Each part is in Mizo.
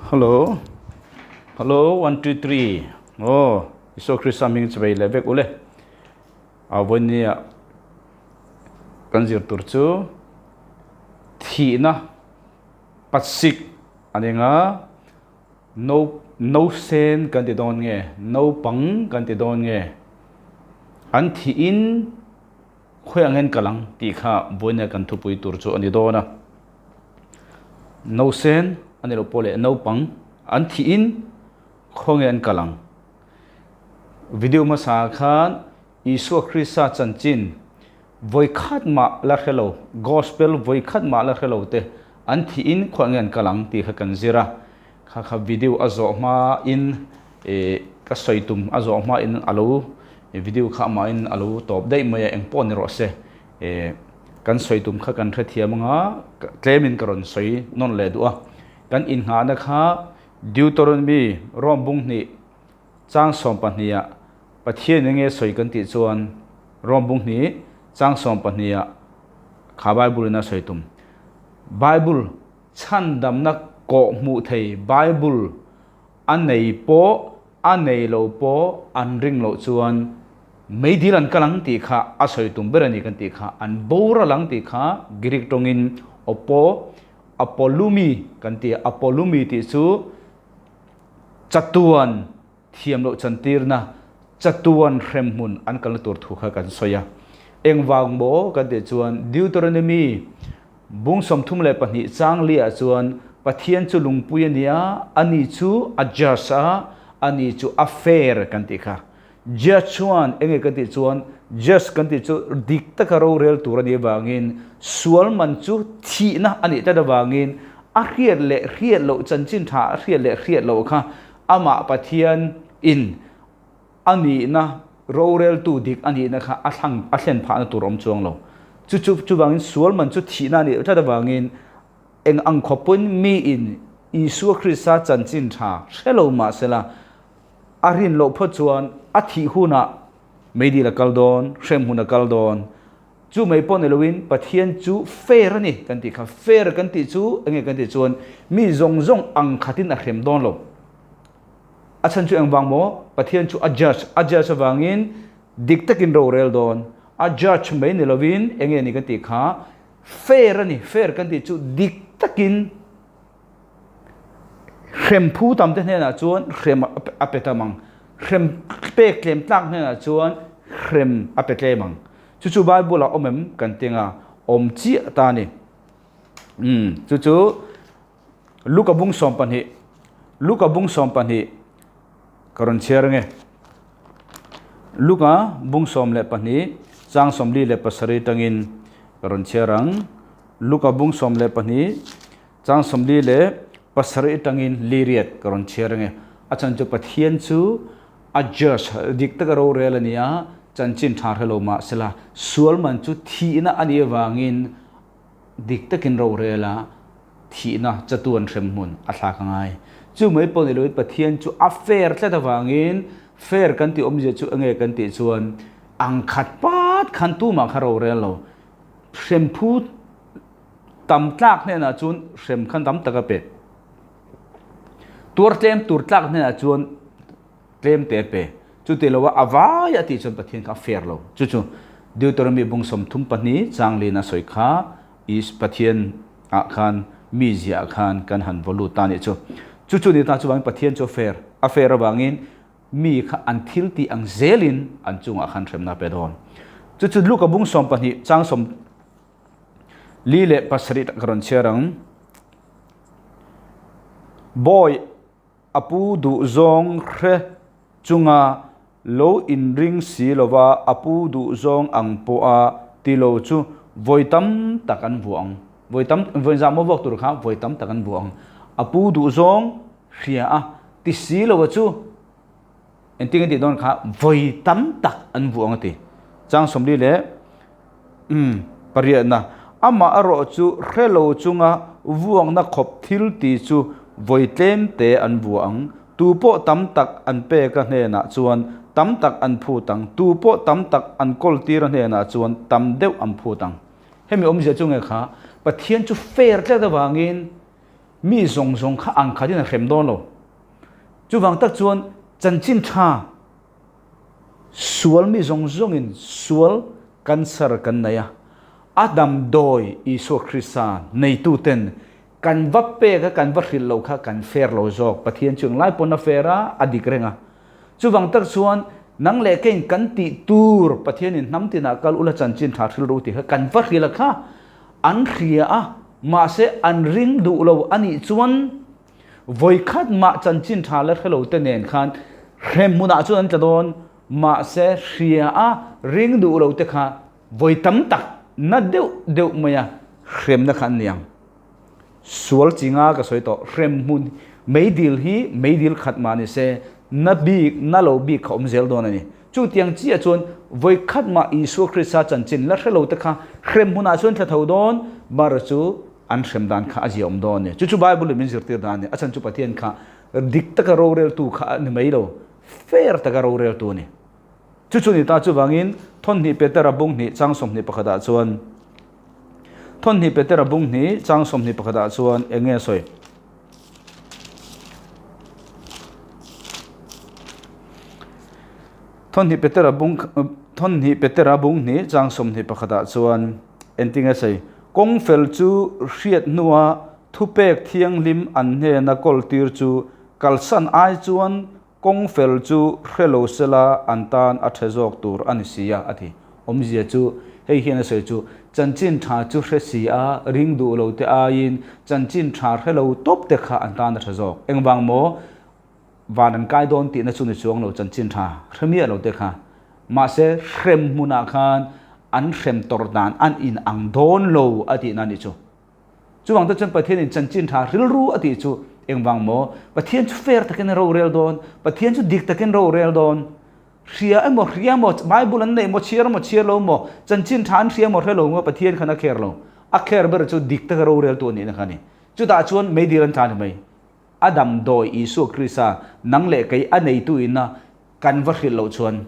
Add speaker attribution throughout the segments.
Speaker 1: Hello Hello one two three aw Isua Krista hming chu vei leh vek ule a vawinia kan zir tur chu thihna pasik a ni ang a no no sen kan ti dawn nge naupang kan ti dawn nge an thihin Khawi ang hian kal ang tih kha vawiina kan thupui tur chu a ni dawn a. Nausen a ni loh pawh leh naupang an thihin khawnge an kal ang. Video hmasa khan Isua Krista chanchin vawikhat mah la hre lo, Gospel vawikhat mah la hre lo te an thihin khawi ange an kal ang tih kha kan zir a. Kha kha video a zawh hmain ka sawi tum a zawh hmain a lo video kha amahin a lo tawp daih mai a, eng pawh ni rawh se. Kan sawi tum kha kan hrethiam anga tlemin ka rawn sawi nawn leh duh a. Kan innghahna kha Deuteronomy Rom bung hnih chang 12 ah Pathian enge sawi kan tih chuan Rom bung hnih chang 12 ah kha Bible in a sawi tum. Bible Chhandamna kawh hmuh thei Bible a nei pawh a nei lo pawh an ring loh chuan meidil an kal ang tih kha a sawi tum ber a ni kan tih kha, an boral ang tih kha Greek tawngin opo, apolumi kan ti a, apolumi tih chu chatuan thiam loh chantirna chatuan hremhmun an kalna tur thu kha kan sawi a. Engvang maw kan tih chuan Deuteronomy bung 32 chang liah chuan Pathian chu lungpui a nia, ani chu a just a, ani chu a fair kan tih kha. Judge chuan enge kan tih chuan just kan tih chu dik taka rorel tur a nih avangin sual man chu thihna a nih tlat avangin a hriat leh hriat loh chanchin tha a hriat leh hriat loh kha Amah Pathian in a nihna, roreltu dik a nihna kha a thlang, a thlen phahna tur a awm chuang lo. Chu chu chuvangin sual man chu thihna a nih tlat avangin eng ang khawpin mi in Isua Krista chanchin tha hre lo mahsela a rin loh phawt chuan a thih hunah meidil a kal dawn, hremhmun a kal dawn. Chu mai pawh ni loin Pathian chu fair a ni kan tih kha. Fair kan tih chu enge kan tih chuan mi zawng zawng ang khatin a hrem dawn lo. A chhan chu engvang maw? Pathian chu a judge, a judge avangin dik takin rorel dawn. A judge mai ni loin enge ni kan tih kha fair a ni. Fair kan tih chu dik takin hrem phu tam te hnenah chuan hrem a pe tam ang. Hrem pek tlem tlak hnenah chuan hrem a pe tlem ang. Chu chu Bible ah awm em kan ti anga awm chiah ta a ni. Umm chu chu Luka bung 12 Luka bung 12 ka rawn chhiar ange. Luka bung 12 chang 47 tangin ka rawn chhiar ang. Luka bung 12 chang 47 tangin liriat ka rawn chhiar ange. A chhan chu Pathian chu A judge dik taka rorel a ni a, chanchin tha hre lo mah sela, sual man chu thihna a nih avangin dik takin rorel a, thihna chatuan hrem hmun a thlak a ngai. Chu mai pawh ni loin Pathian chu a fair tlat avangin fair kan tih awmzia chu enge kan tih chuan ang khat pat khan tumah kha rorel lo, hrem phu tam tlak hnenah chuan hrem khan tam tak a pe. Tuar tlem tur tlak hnenah chuan tlem te pe. Chuti lo a a vai a tih chuan Pathian kha a fair lo. Chu chu Deuteronomy bung 32 chang lin a sawi kha is Pathian ah khan mi zia ah khan kan han vaw lut ta nih chu. Chu chu ni ta chuvangin Pathian chu a fair. A fair avangin mi kha an thil tih ang zelin an chungah khan hremna a pe dawn. Chu chu Luka bung 12 chang 47 ka rawn chhiar ang. Bawi a pu duhzawng hre chunga lo inring si lova a pu duhzawng ang pawha ti lo chu vawi tam tak an vuah ang. Vawi tam, vawi zah maw vuak tur kha vawi tam tak an vuah ang. A pu duhzawng hria a ti si lova chu engtin nge tih dawn kha vawi tam tak an vuah ang a ti. Chang 40 leh Umm, pariatna, amah erawh chu hre lo chunga vuakna khawp thil ti chu vawi tlem te an vuah ang. Tu pawh tam tak an pek a hnenah chuan tam tak an phut ang, tu pawh tam tak an kawl tir a hnenah chuan tam deuh an phut ang. Hemi awmzia chu nge kha, Pathian chu fair tlat avangin. mi zawng zawng kha ang khatin a hrem dawn lo. Chuvang tak chuan chanchin tha sual mi zawng zawngin sual cancer kan nei a, a damdawi Isua Krista neituten kan va pek a kan va hrilh loh kha kan fair lo zawk. Pathian chu englai pawn a fair a, a dik reng a. Chuvang tak chuan nang leh keiin kan tih tur Pathianin hnam tinah kal ula chanchin tha hrilh ru tih kha kan va hrilh a kha an hria a, mahse an ring duh lo a nih chuan vawikhat mah chanchin tha la hre lo te nen khan hrem hmunah chuan an tla dawn, mahse hria a ring duh lo te kha vawi tam tak na deuh deuh maia hremna kha an ni ang. Sual chi nga ka sawi tawh, hrem hmun meidil hi meidil khat mah ni se, na bik, na lo bik kha awm zel dawn a ni. Chutiang chiah chuan vawi khat mah Isua Krista chanchin la hre lo te kha hrem hmunah chuan thla tho dawn, bar chu an hrem dan kha a zia awm dawn a ni. Chu chu Bible in min zirtir dan a ni. A chhan chu Pathian kha dik taka roreltu kha a ni mai lo, fair taka roreltu a ni. Chu chu ni ta chuvangin Thawnhnih Petera bung hnih chang 21 ah chuan Thawnhnih Petera bung hnih chang 21 ah chuan eng nge a sawi? Thawnhnih Petera bung Thawnhnih Petera bung hnih chang 21 ah chuan engtin nge a sawi? Kawng fel chu hriat hnua thupek thianghlim an hnena kawltir chu kalsan ai chuan Kawng fel chu hre lo sela an tan a tha zawk tur a ni si a, a ti. Awmzia chu, hei hian a sawi chu, chanchin tha chu hre si a, ring duh lo te aiin chanchin tha hre lo tawp te kha an tan a tha zawk. Engvang maw? Van an kai dawn tihna chu ni chuang lo chanchin tha hre miah lo te kha. Mahse, hrem hmunah khan an hrem tawrh dan an in ang dawn lo a tihna a nih chu. Chuvang te chuan Pathianin chanchin tha rilru a tih chu engvang maw? Pathian chu fair takin a rorel dawn, Pathian chu dik takin rorel dawn. Hria emaw hria maw, Bible an neih maw, chhiar maw chhiar lo maw, chanchin tha an hria maw hre lo maw, Pathian khan a care lo. A care ber chu dik taka roreltu a nihna kha a ni. Chutah chuan meidil an tla ni mai. A damdawi Isua Krista nang leh kei a neitu ina kan va hrilh loh chuan.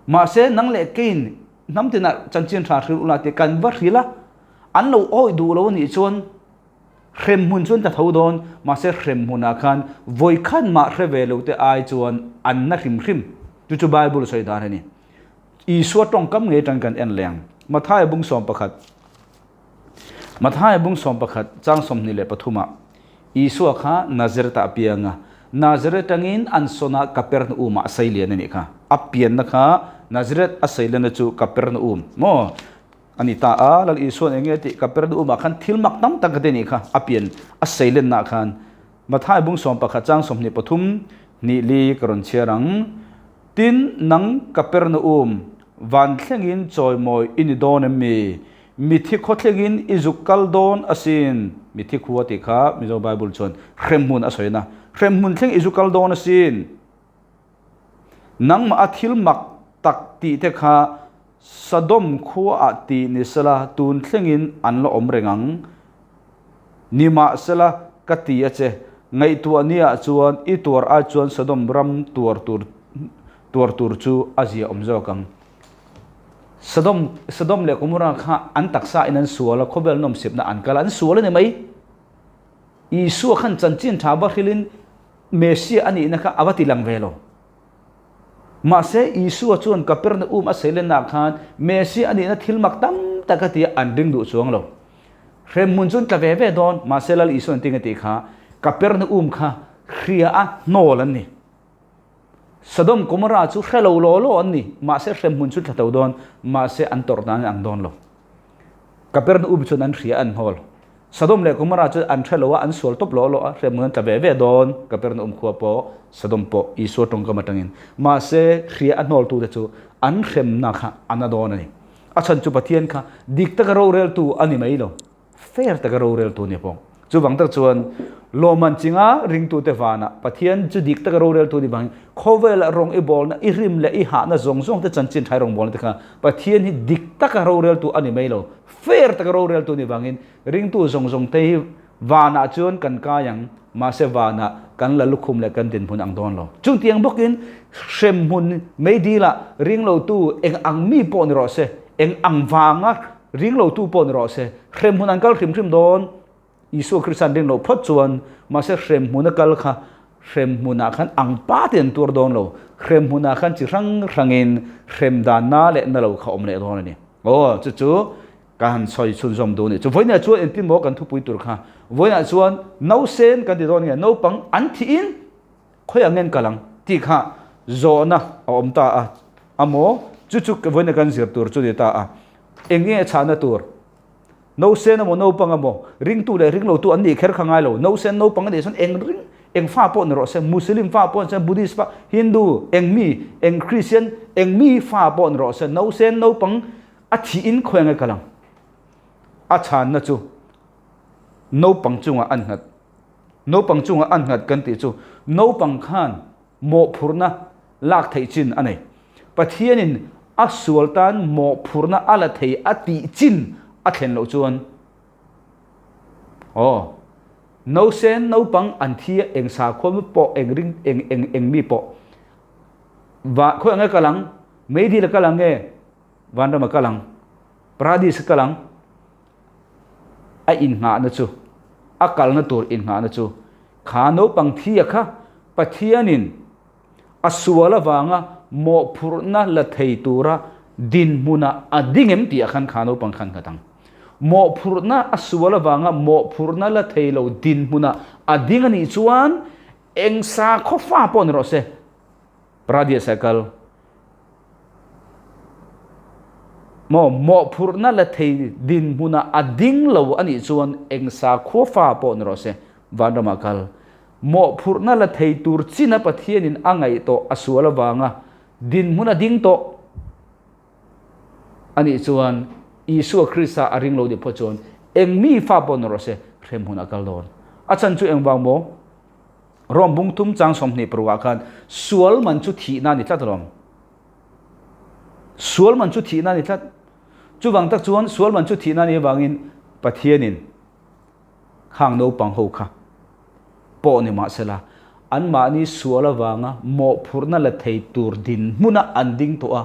Speaker 1: Mahse nang leh keiin hnam tinah chanchin tha hrilh ula tih kan va hrilh a, An lo awih duh lo anih chuan hremhmun chu an tla tho dawn, mahse hremhmunah khan vawikhat mah hre ve lo te ai chuan an na hrim hrim. Chu chu Bible sawi dan a ni. Isua tawngkam ngei atang kan en leh ang. Mathaia bung 11 Mathaia bung 11 chang 23 ah Isua kha Nazareth ah a piang a, Nazareth atangin an sawn a Kapernaum ah a sailian a nih kha. A pianna kha Nazareth a sailianna chu Kapernaum maw? A ni ta a, Lal Isua'n eng nge tih Kapernaum-ah khan thil mak tam tak a ti nih kha, a pian a seilennaah khan. Mathai bung 11 chang 23 hnih li ka rawn chhiar ang. Tin, nang Kapernaum, van thlengin chawimawi i ni dawn em mi? Mithi khaw thlengin i zuk kal dawn asin. Mithi khua tih kha Mizo Bible chuan hremhmun a sawina. Hremhmun thleng i zu kal dawn asin. Nangmah a thil mak tak tih te kha Sodom khuaah tih ni sela tun thlengin an la awm reng ang. Nimahsela ka ti a che, ngaihtuah niah chuan i tuar ai chuan Sodom ram tuar tur tuar tur chu a zia awm zawk ang. Sodom Sodom leh Gomorrah kha an taksa in an sual a, khawvel nawmsipna an kal a, an sual a ni mai. Isua khan chanchin tha va hrilhin Messiah a nihna kha a va ti lang ve lo. Mahse, Isua chuan Kapernaum a seilennaah khan Messiah a nihna thil mak tam tak a ti a, an ring duh chuang lo. Hremhmun chu an tla ve ve dawn, mahse Lal Isua an tinge tih kha Kapernaum kha hria a hnawl an ni. Sodom Gomorrah chu hre lo law law an ni, mahse hremhmun chu tla to dawn, mahse an tawrh dan an ang dawn lo. Kapernaum chuan an hria an hnawl. Sodom leh Gomorrah chu an hre lo a, an sual tawp lo lo a, hremhmun an tla ve ve dawn, Kapernaum khua pawh, Sodom pawh, Isua tawngkam atangin. Mahse, hria a hnawltute chu an hremna kha a na dawn a ni. A chhan chu Pathian kha dik taka roreltu a ni mai lo, fair taka roreltu a ni pawh. Chuvang tak chuan lawmman chinga ringtute vanah Pathian chu dik taka roreltu ni vangin khawvelah rawng i bawlna, i rim leh i hahna zawng zawng te chanchin thai rawngbawlna te kha Pathian hi dik taka roreltu a ni mai lo, fair taka roreltu ni vangin ringtu zawng zawng te hi vanah chuan kan kai ang, mahse vanah kan la lukhum leh kan dinhmun ang dawn lo. Chutiang bawkin hremhmun meidilah ringlotu eng ang mi pawh ni rawh se, eng ang vanga ringlotu pawh ni rawh se, hremhmun an kal hrim hrim dawn. Isua Krista an ring loh phawt chuan mahse hremhmuna kal kha hremhmunah khan ang pa te an tuar dawn lo. Hremhmunah khan chi hrang hrangin hrem dan na leh na lo kha awm leh dawn a ni. Aw, chu chu ka han sawi chhunzawm duh a ni. Chu vawiinah chuan engtin maw kan thupui tur kha? Vawiinah chuan nausen kan ti dawn nge naupang an thihin khawiah nge an kal ang tih kha zawhna a awm ta a, a maw? Chu chu vawiina kan zir tur chu ni ta a. Eng nge a chhahna tur? Nausen emaw naupang emaw, ringtu leh ringlotu an nih kher kha ngai lo. Nausen naupang a nih chuan eng ring, eng fa pawh ni rawh se, Muslim fa pawh ni se, Buddhist fa, Hindu, eng mi, eng Christian, eng mi fa pawh ni rawh se, nausen naupang a thihin khawi ange kal ang. A chhanna chu naupang chungah an nghat. Naupang chungah an nghat kan tih chu naupang khan mawhphurhna lak theih chin a nei. Pathianin a sual tan mawhphurhna a la thei a tih chin a thlen loh chuan aw nausen naupang an thi a eng sakhua mi pawh eng ring eng eng eng mi pawh va khawi ang e kal ang meidil a kal ang nge vanram a kal ang paradis a kal ang a innghahna chu a kalna tur innghahna chu Kha naupang thia kha Pathianin a sual avanga mawhphurhna la thei tura dinhmunah a ding em tih ah khan kha naupang khan nghat ang. Mawhphurhna a sual avanga mawhphurhna la thei lo dinhmunah a ding a nih chuan eng sakhaw fa pawh ni rawh se, Pradia Cycle, Maw mawhphurhna la thei dinhmunah a ding lo a nih chuan eng sakhua fa pawh ni rawh se, vanramah kal. Mawhphurhna la thei tur china Pathianin a ngaih tawh a sual avanga dinhmun a ding tawh a nih chuan Isua Krista a ring lo nih phawt chuan eng mi fa pawh ni rawh se, hremhmunah kal dawn. A chhan chu engvang maw? Rom bung thum chang 20 parukah khan sual man chu thihna a ni tlat alawm. Sual man chu thihna a ni tlat. Chuvang tak chuan sual man chu thihna a nih avangin Pathianin khang naupang ho kha pawh ni mahsela anmahni sual avanga mawhphurhna la thei tur dinhmuna an ding tawh a,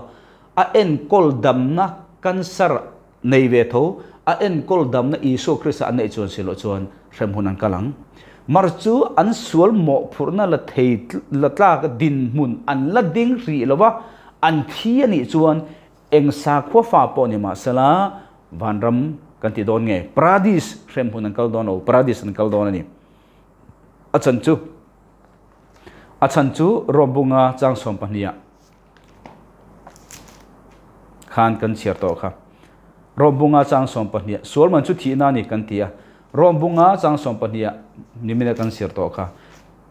Speaker 1: a enkawl damna cancer Nei ve tho, a enkawl damna Isua Krista an neih chuan si loh chuan hremhmun an kal ang. Mar chu an sual mawhphurhna la thei la tlak dinhmun an la ding hrih lo va, an thi a nih chuan eng sakhua fa pawh ni mahsela vanram kan ti dawn nge? Paradis hremhmun an kal dawn lo, paradis an kal dawn a ni. A chan chu a chhan chu Rawmbunga chang 12 ah Khan kan chhiar tawh kha. Rom bunga chang 12 sual man chu thihna a ni kan ti a. Rom bunga chang 12 nimina kan chhiar tawh kha.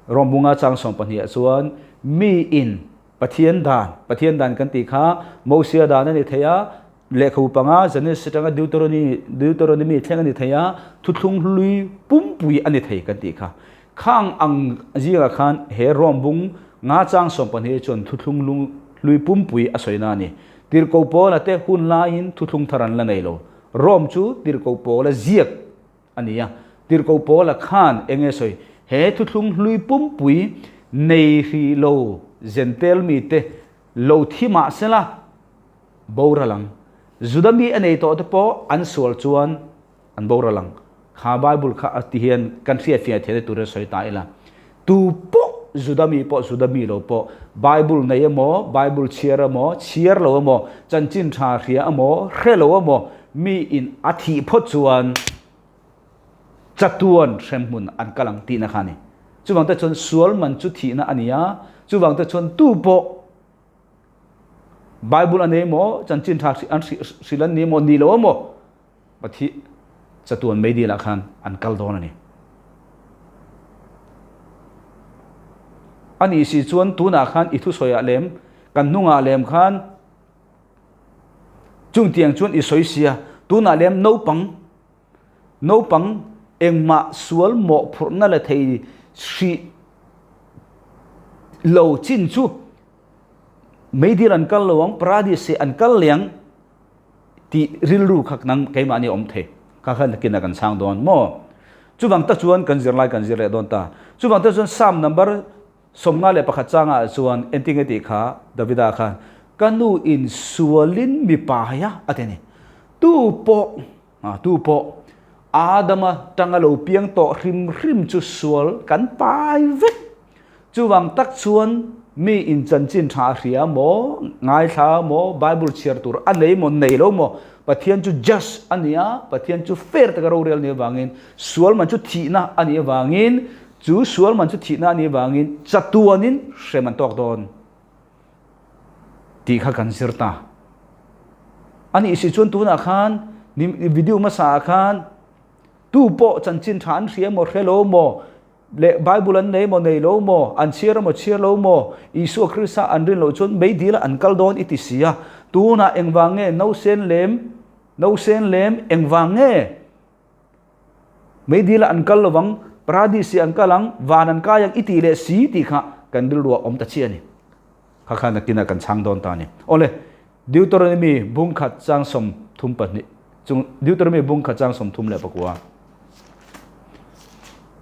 Speaker 1: Rom bunga chang 12 chuan mi in Pathian dan, Pathian dan kan tih kha Mosia dan a ni thei a, lehkhabu panga Genesis atanga Deuteronomy, Deuteronomy thleng a ni thei a, thuthlung hlui pumpui a ni thei kan tih kha. Khang ang zingah khan he Rom bung nga chang 12 chuan thuthlung hlui pumpui a sawina a ni. Tirhkoh Paula te hun laiin thuthlung thar an la nei lo. Rom chu Tirhkoh Paula ziak a ni a. Tirhkoh Paula khan eng nge sawi? He thuthlung hlui pumpui nei hrih lo Zentel mite lo thi mah sela boral ang. Juda mi a nei tawh te pawh an sual chuan An boral ang. Kha Bible kha a ti hian kan hriatfiah theihna turin sawi ta ila. Tu pawh Juda mi pawh Juda mi lo pawh Bible nei emaw, Bible chhiar emaw, chhiar lo emaw, chanchin tha hria emaw, hre lo emaw mi in a thih phawt chuan chatuan hremhmun an kal ang tihna kha a ni. Chuvang te chuan sual man chu thihna a ni a, chuvang te chuan tu pawh Bible a nei emaw, chanchin tha an hrilh an ni emaw, ni lo emaw, Pathi chatuan meidilah khan an kal dawn a ni. A nih si chuan tunah khan i thusawiah lem, kan hnungah lem khan chungtiang chuan i sawi sia, tunah lem naupang, naupang engmah sual mawhphurhna la thei hrih lo chin chu meidil an kal lo ang, paradise an kal leh ang. Tih rilru kha nang keimahni a awm thei. Kha kha nakin ah kan chhang dawn maw? Chuvang tak chuan kan zirlai kan zir leh dawn ta. Chuvang tak chuan Psalm number 51 changah chuan entinge tih kha Davida khan ka nu in sualin mi pai a a ti a ni. Tu pawh, tu pawh. Adama tanga lo piang tawh hrim hrim chu sual kan pai vek. Chuvang tak chuan mi in chanchin tha hria maw, ngaithla maw, Bible chhiar tur a nei maw, nei lo maw, Pathian chu just a ni a, Pathian chu fair taka rorel nih avangin, sual man chu thihna a nih avangin, chu sual man chu thihna a nih avangin chatuanin hrem an tawk dawn tih kha kan zir ta. A nih si chuan tunah khan video hmasa ah khan tu pawh chanchin tha an hria maw, hre lo maw, leh Bible an nei maw nei lo maw, an chhiar emaw chhiar lo maw, Isua Krista an rin loh chuan meidil ah an kal dawn i ti si a, tunah engvang nge nausen lem, nausen lem engvang nge meidil ah an kal lovang, paradis ah an kal ang, van an kai ang i ti leh si tih kha kan rilru ah awm ta chiah a ni. Kha kha nakinah kan chhang dawn ta a ni. Awle, Deuteronomy bungkhat chang 32 chung Deuteronomy bungkhat chang 39.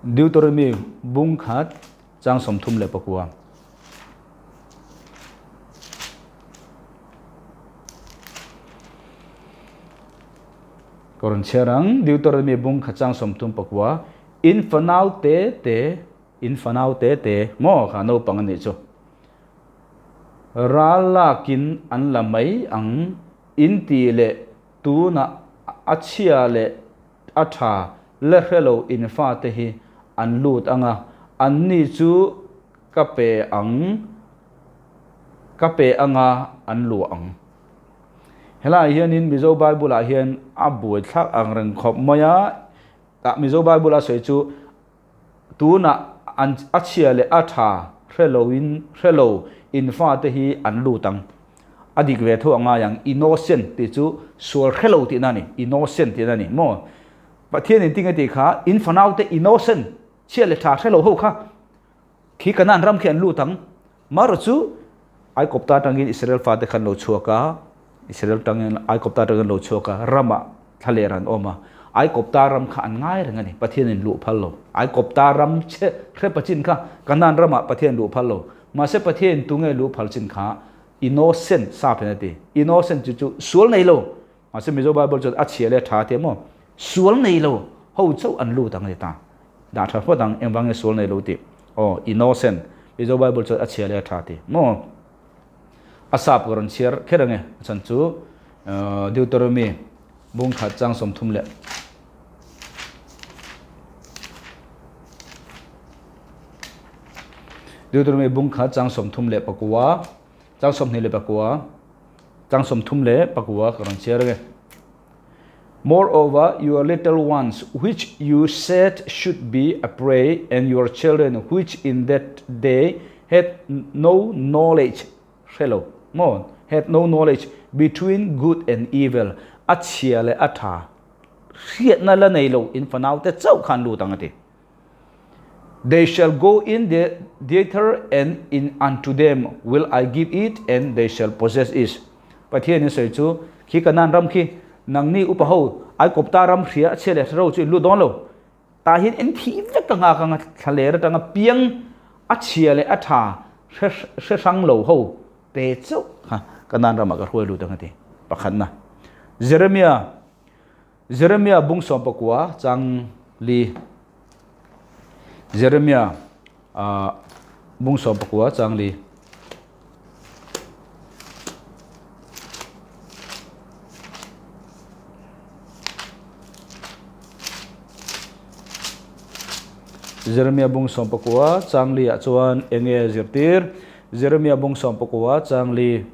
Speaker 1: Deuteronomy bungkhat chang 39. Koran chhiarang Deuteronomy bungkhat chang 39 in fanau te te in fanau te te maw kha naupang anih chu. Ral lakin an la mai ang in tih leh tunah a chhia leh a tha la hre lo in fate hi an lut ang a, anni chu ka pe ang ka pe anga an luah ang. Helaiah hianin Mizo Bible ah hian a buaithlak ang reng khawp mai a, tah Mizo Bible a sawi chu Tunah an a chhia leh a tha hre loin hre lo in fate hi an lut ang. A dik ve tho a ngai ang. Innocent tih chu sual hre lo tihna a ni. Innocent tihna a ni maw? Pathian in tinge tih kha in fanaute innocent chhia leh tha hre lo ho kha khi Kanaan ram khi an lut ang. Marawh chu Aikawpta atangin Israel fate khan lo chhuak a, Israel tangin Aikawpta atangin lo chhuak a, ramah thlaler an awm a. Aikawpta ram kha an ngai reng a ni, Pathianin luh phal lo. Aikawpta ram chhe hrepa chin kha Kanaan ramah Pathian luh phal lo. Mahse Pathianin tunge luh phal chin kha innocent sap hian a ti. Innocent chu chu sual nei lo. Mahse Mizo Bible chuan a chhia leh a tha a ti a maw? Sual nei lo ho chauh an lut ang a ti ta. Dah tha phawt ang, engvang nge sual nei lo tih? Aw, innocent. Mizo Bible chuan a chhia leh a tha a ti maw? A sap ka rawn chhiar kher ang e, a chhan chu Deuteronomy bung khat chang 30 leh Deuteronomy bung khat chang 34 chang 24 chang 34 ka rawn chhiar ang e. Moreover, your little ones, which you said should be a prey, and your children, which in that day had no knowledge, hre lo maw, had no knowledge between good and evil, a chhia leh a tha hriatna la nei lo in fanaute chauh khan lut ang a ti. They shall go in the theater and in unto them will I give it and they shall possess it. Pathian in sawi chu khi Kanaan ram khi nangni upa ho Aikawpta ram hria a chhia leh hrero chu in lut dawn lo. Tah hian en thih vek ka nghak anga thlaler atanga piang a chhia leh a tha hre hre hrang lo ho te chauh kha Kanaan ramah ka hruai lut ang a ti. Pakhatna Jeremia Jeremia bung 19 chang li Jeremia bung 19 chang li Jeremia bung 19 chang li ah chuan enge zirtir Jeremia bung 19 chang li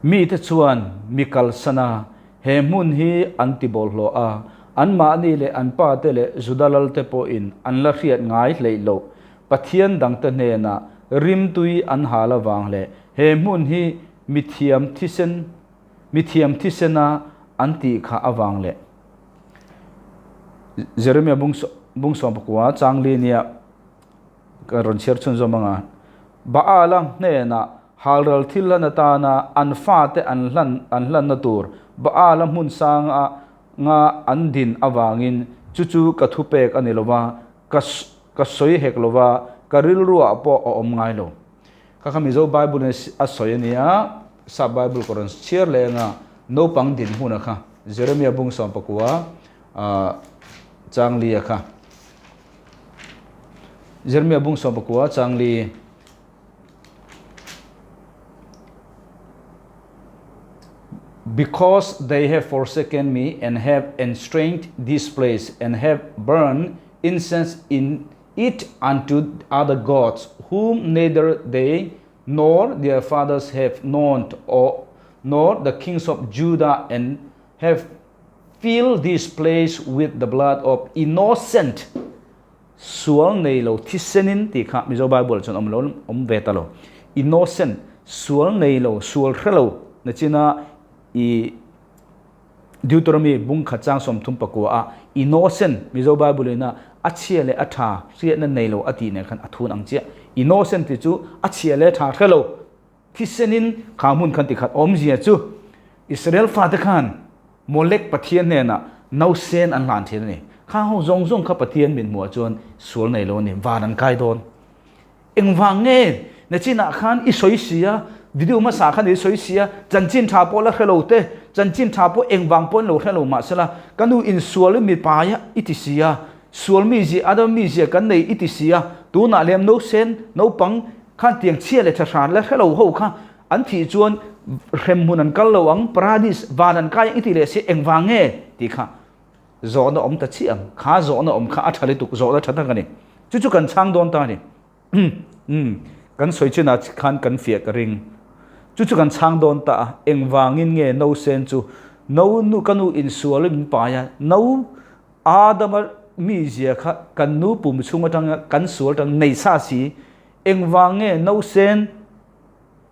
Speaker 1: Mite chuan mi kalsan a, he hmun hi an ti bawlhhlawh a, anmahni leh an pate leh Juda lalte pawhin an la hriat ngai hleih loh Pathian dangte hnenah rimtui an hal avang leh he hmun hi mithiam thisen mithiam thisena an tih kha avang leh Jeremia bung bung 19 chang li nia Ka rawn chhiar chhunzawm ang a, Baala hnenah halral thil hlan atana an fate an hlan an hlanna tur Baala hmun sanga nga an din avangin chu chu ka thupek a ni lo va, ka ka sawi hek lo va, ka rilruah pawh a awm ngai lo. Kha kha Mizo Bible in a sawi a nia, Sap Bible ka rawn chhiar leh anga naupang dinhmuna kha. Jeremia bung 19 chang li a kha. Jeremia bung 19 chang li. Because they have forsaken me and have estranged this place and have burned incense in it unto other gods whom neither they nor their fathers have known or nor the kings of Judah and have filled this place with the blood of innocent sual nei lo thisenin tih kha Mizo Bible chuan awm lo awm ve ta lo innocent sual nei lo sual hre lo nachina i Deuteronomy bung khat chang 34 a innocent Mizo Bible ina a chhia leh a tha hriatna nei lo a tih nen khan a thun ang chiah innocent tih chu a chhia leh tha hre lo thisenin kha hmun khan tikhat awmzia chu Israel fate khan Molek Pathian hnenah nausen an hlan thin a ni. Kha ho zawng zawng kha Pathian min hmuh ah chuan sual nei lo a ni, van an kai dawn. Engvang nge nachinah khan i sawi si a, video hmasa khan i sawi si a, chanchin tha pawh la hre lo te, chanchin tha pawh engvang pawhin lo hre lo mahsela ka nu insual i mipai a i ti si a, sual mizia Adam mizia kan nei i ti si a, tunah lem nausen naupang khan tiang chhia leh tha hran la hre lo ho kha an thih chuan hremhmun an kal lo ang, paradis van an kai ang i ti leh si engvang nge tih kha zawhna awm ta chiah ang, kha zawhna awm kha a tha lutuk, zawhna tha tak a ni. Chu chu kan chhang dawn ta a ni. Umm kan sawi chinah khan kan fiah ka ring. Chu chu kan chhang dawn ta a, engvangin nge no sen chu no nu ka nu insual in min pai a, no Adama mizia kha kan nu pum chhung atanga kan sual atang nei sa si, engvang nge no sen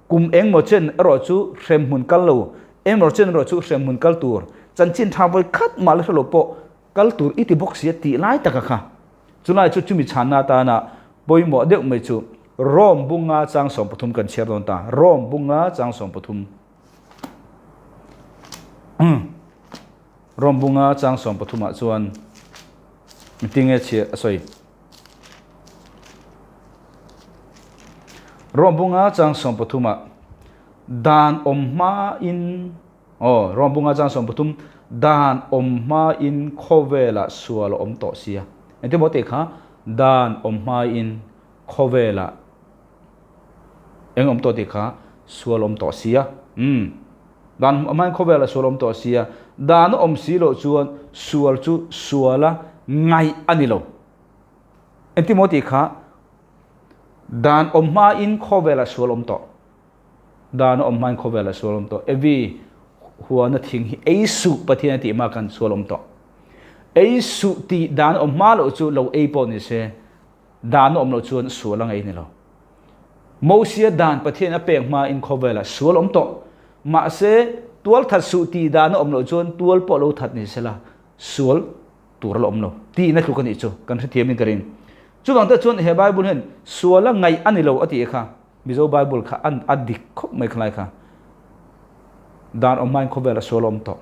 Speaker 1: Kum engmaw chen erawh chu hremhmun kal lo, engmaw chen erawh chu hremhmun kal tur, chanchin tha vawi khat mah la hre lo pawh kal tur i ti bawk si a tih lai taka kha. Chulai chu chumi chhanna atana pawimawh deuh mai chu Rome bunga chang 13 kan chhiar dawn ta. Rome bunga chang 13. Rome bunga chang 13 ah chuan mitinge chhiar a sawi. Rom bunga chang 13 ah dan awm hma in aw Rom bunga chang 13 dan awm hma in khawvelah sual a awm tawh sia. Engtin maw tih kha dan awm hma in khawvelah eng awm tawh tih kha sual awm tawh sia. Umm dan awm hma in khawvelah sual awm tawh sia. Dan a awm si loh chuan sual chu suala ngaih a ni lo. Engtin maw tih kha dan awm hmain khawvelah sual awm tawh. Dan a awm hmain khawvelah sual awm tawh. Evi huana thing hi ei suh Pathian a tih hma khan sual awm tawh. Ei suh tih dan awm hma loh chu lo ei pawh ni se dan a awm loh chuan sual a ngei ni lo. Mosia dan Pathian a pek hmain khawvelah sual awm tawh. Mahse tual that suh tih dan a awm loh chuan tual pawh lo that ni sela sual tur a la awm lo tihna tluk a nih chu kan hrethiam in ka ring. Chuvang te chuan he Bible hian suala ngaih a ni lo a tih kha Mizo Bible kha an a dik khawp mai khalai kha. Dan awm hmain khawvel a sual a awm tawh.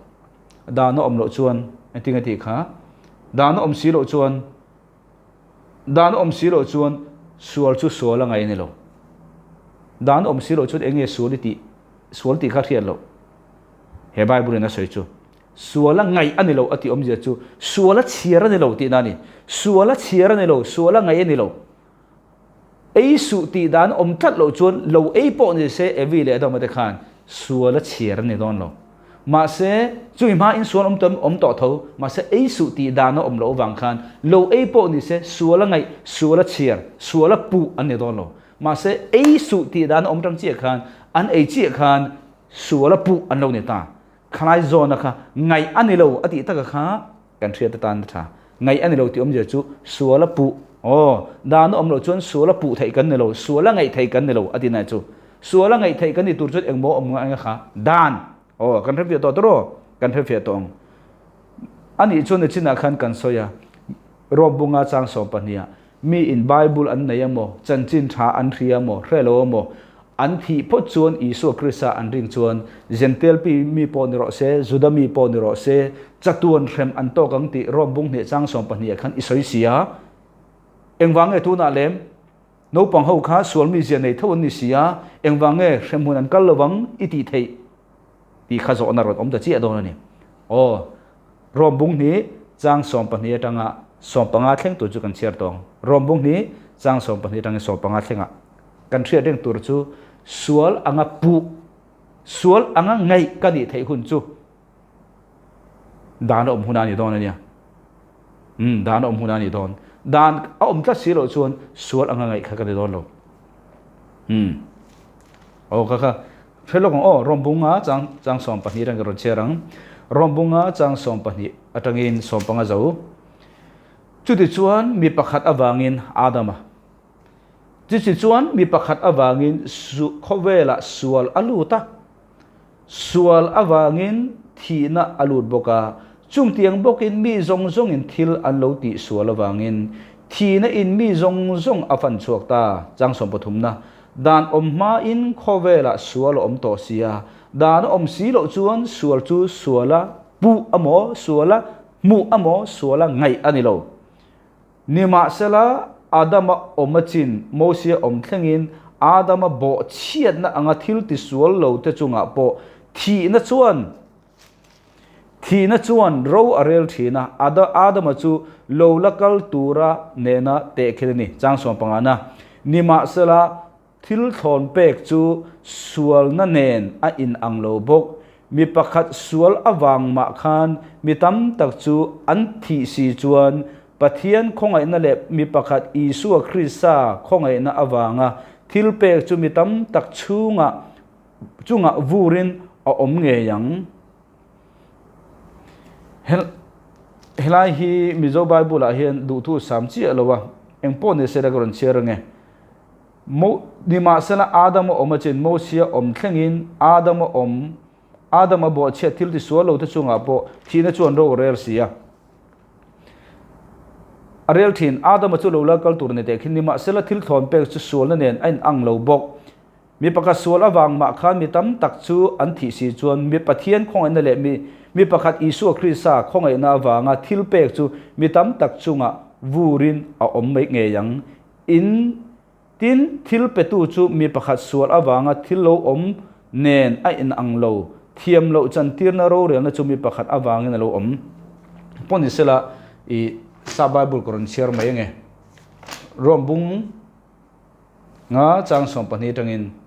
Speaker 1: Dan a awm loh chuan engtin a tih kha dan a awm si loh chuan dan a awm si loh chuan sual chu sual a ngaih a ni lo. Dan a awm si loh chuan eng nge sual i tih sual tih kha hriat loh he Bible in a sawi chu. Sual a ngaih a ni lo a tih awmzia chu sual a chhiar a ni lo tihna a ni. Sual a chhiar a ni lo, sual a ngaih a ni lo. Ei suh tih dan awm tlat loh chuan lo ei pawh ni se Evi leh Adama te khan sual a chhiar a ni dawn lo. Mahse, chumi hmain sual awm tam awm tawh tho, mahse ei suh tih dan a awm loh avang khan lo ei pawh ni se sual a ngaih, sual a chhiar, sual a puh an ni dawn lo. Mahse, ei suh tih dan a awm tang chiah khan an ei chiah khan sual a puh an lo ni ta. Khalai zawna kha ngaih a ni lo a tih taka kha kan hriat atan a tha. Ngaih a ni lo tih awmzia chu sual a puh, aw, dan a awm loh chuan sual a puh theih kan ni lo, sual a ngaih theih kan ni lo a ti nai chu. Sual a ngaih theih kan ni tur chuan engmaw awm ngai kha dan, aw, kan hrefiah tawh tawh rawh, kan hrefiah tawh ang. A nih chuan nichinah khan kan sawi a, Rom bunga chang 12 ah mi in Bible an nei emaw, chanchin tha an hria emaw, hre lo emaw, an thih phawt chuan Isua Krista an ring chuan Jentail pi mi pawh ni rawh se, Juda mi pawh ni rawh se, chatuan hrem an tawk ang tih Rom bung hnih chang 12 ah khan i sawi si a. Engvang nge tunah lem naupang ho kha sual mizia nei tho an ni si a, engvang nge hremhmun an kal lovang i tih theih tih kha zawhna rawn awm ta chiah dawn a ni. Aw, Rom bung hnih chang 12 atanga 15 thleng tur chu kan chhiar tawh ang. Rom bung hnih chang 12 atangin 15 thlengah kan hriat reng tur chu sual anga puh, sual anga ngaih ka nih theih hun chu dan a awm hun a ni dawn a nia. Umm, dan a awm hun a ni dawn. Dan a awm tlat si loh chuan sual anga ngaih kha ka ni dawn lo. Umm. Aw kha kha hre lawk ang aw, Rawmbunga chang chang 12 atangin ka rawn chhiar ang. Rawmbunga chang 12 atangin 15 zo. Chutichuan mi pakhat avangin Adama. Chutichuan mi pakhat avangin su khawvelah sual a lut a. Sual avangin thihna a lut bawk a, chungtiang bawkin mi zawng zawngin thil an lo tih sual avangin thihna in mi zawng zawng a fan chhuak ta. Chang sawmpathumna, Dan awm hmain khawvelah sual a awm tawh sia, dan a awm si loh chuan sual chu suala puh amaw, suala hmuh amaw, suala ngaih a ni lo. Nimahsela, Adama awm a chin, Mosia awm thlengin Adama bawhchhiatna anga thil tisual lote chungah pawh thihna chuan thihna chuan ro a rel thin a, Adama chu lo la kal tura nena tehkhin a ni. Chang sawmpangana, Nimahsela, Thil thlawn pek chu sualna nen a inang lo bawk. Mi pakhat sual avang mah khan mi tam tak chu an thih si chuan Pathian khawngaihna leh mi pakhat Isua Krista khawngaihna avanga thil pek chu mi tam tak chhungah chungah vurin a awm ngei ang. Helai hi Mizo Bible ah hian duhthu sam chiah lo a, engpawh ni se la ka rawn chhiar ange. Mo, nimahsela Adama awm a chin, Mosia awm thlengin Adama awm, Adama bawhchhiat thil tisual lo te chungah pawh thihna chuan ro a rel si a. A rel thin, Adama chu lo la kal tur ni teh khin, nimahsela thil thlawn pek chu sualna nen a inang lo bawk. Mi pakhat sual avang mah khan mi tam tak chu an thih si chuan mi Pathian khawngaihna leh mi mi pakhat Isua Krista khawngaihna avanga thil pek chu mi tam tak chungah vurin a awm mai ngei ang. In, tin, thil petu chu mi pakhat sual avanga thil lo awm nen a inang lo, thiam loh chantirna rorelna chu mi pakhat avangin a lo awm. Pawh ni sela, i sa Bible ka rawn chhiar mai ange. Rom bung nga chang 12 atangin.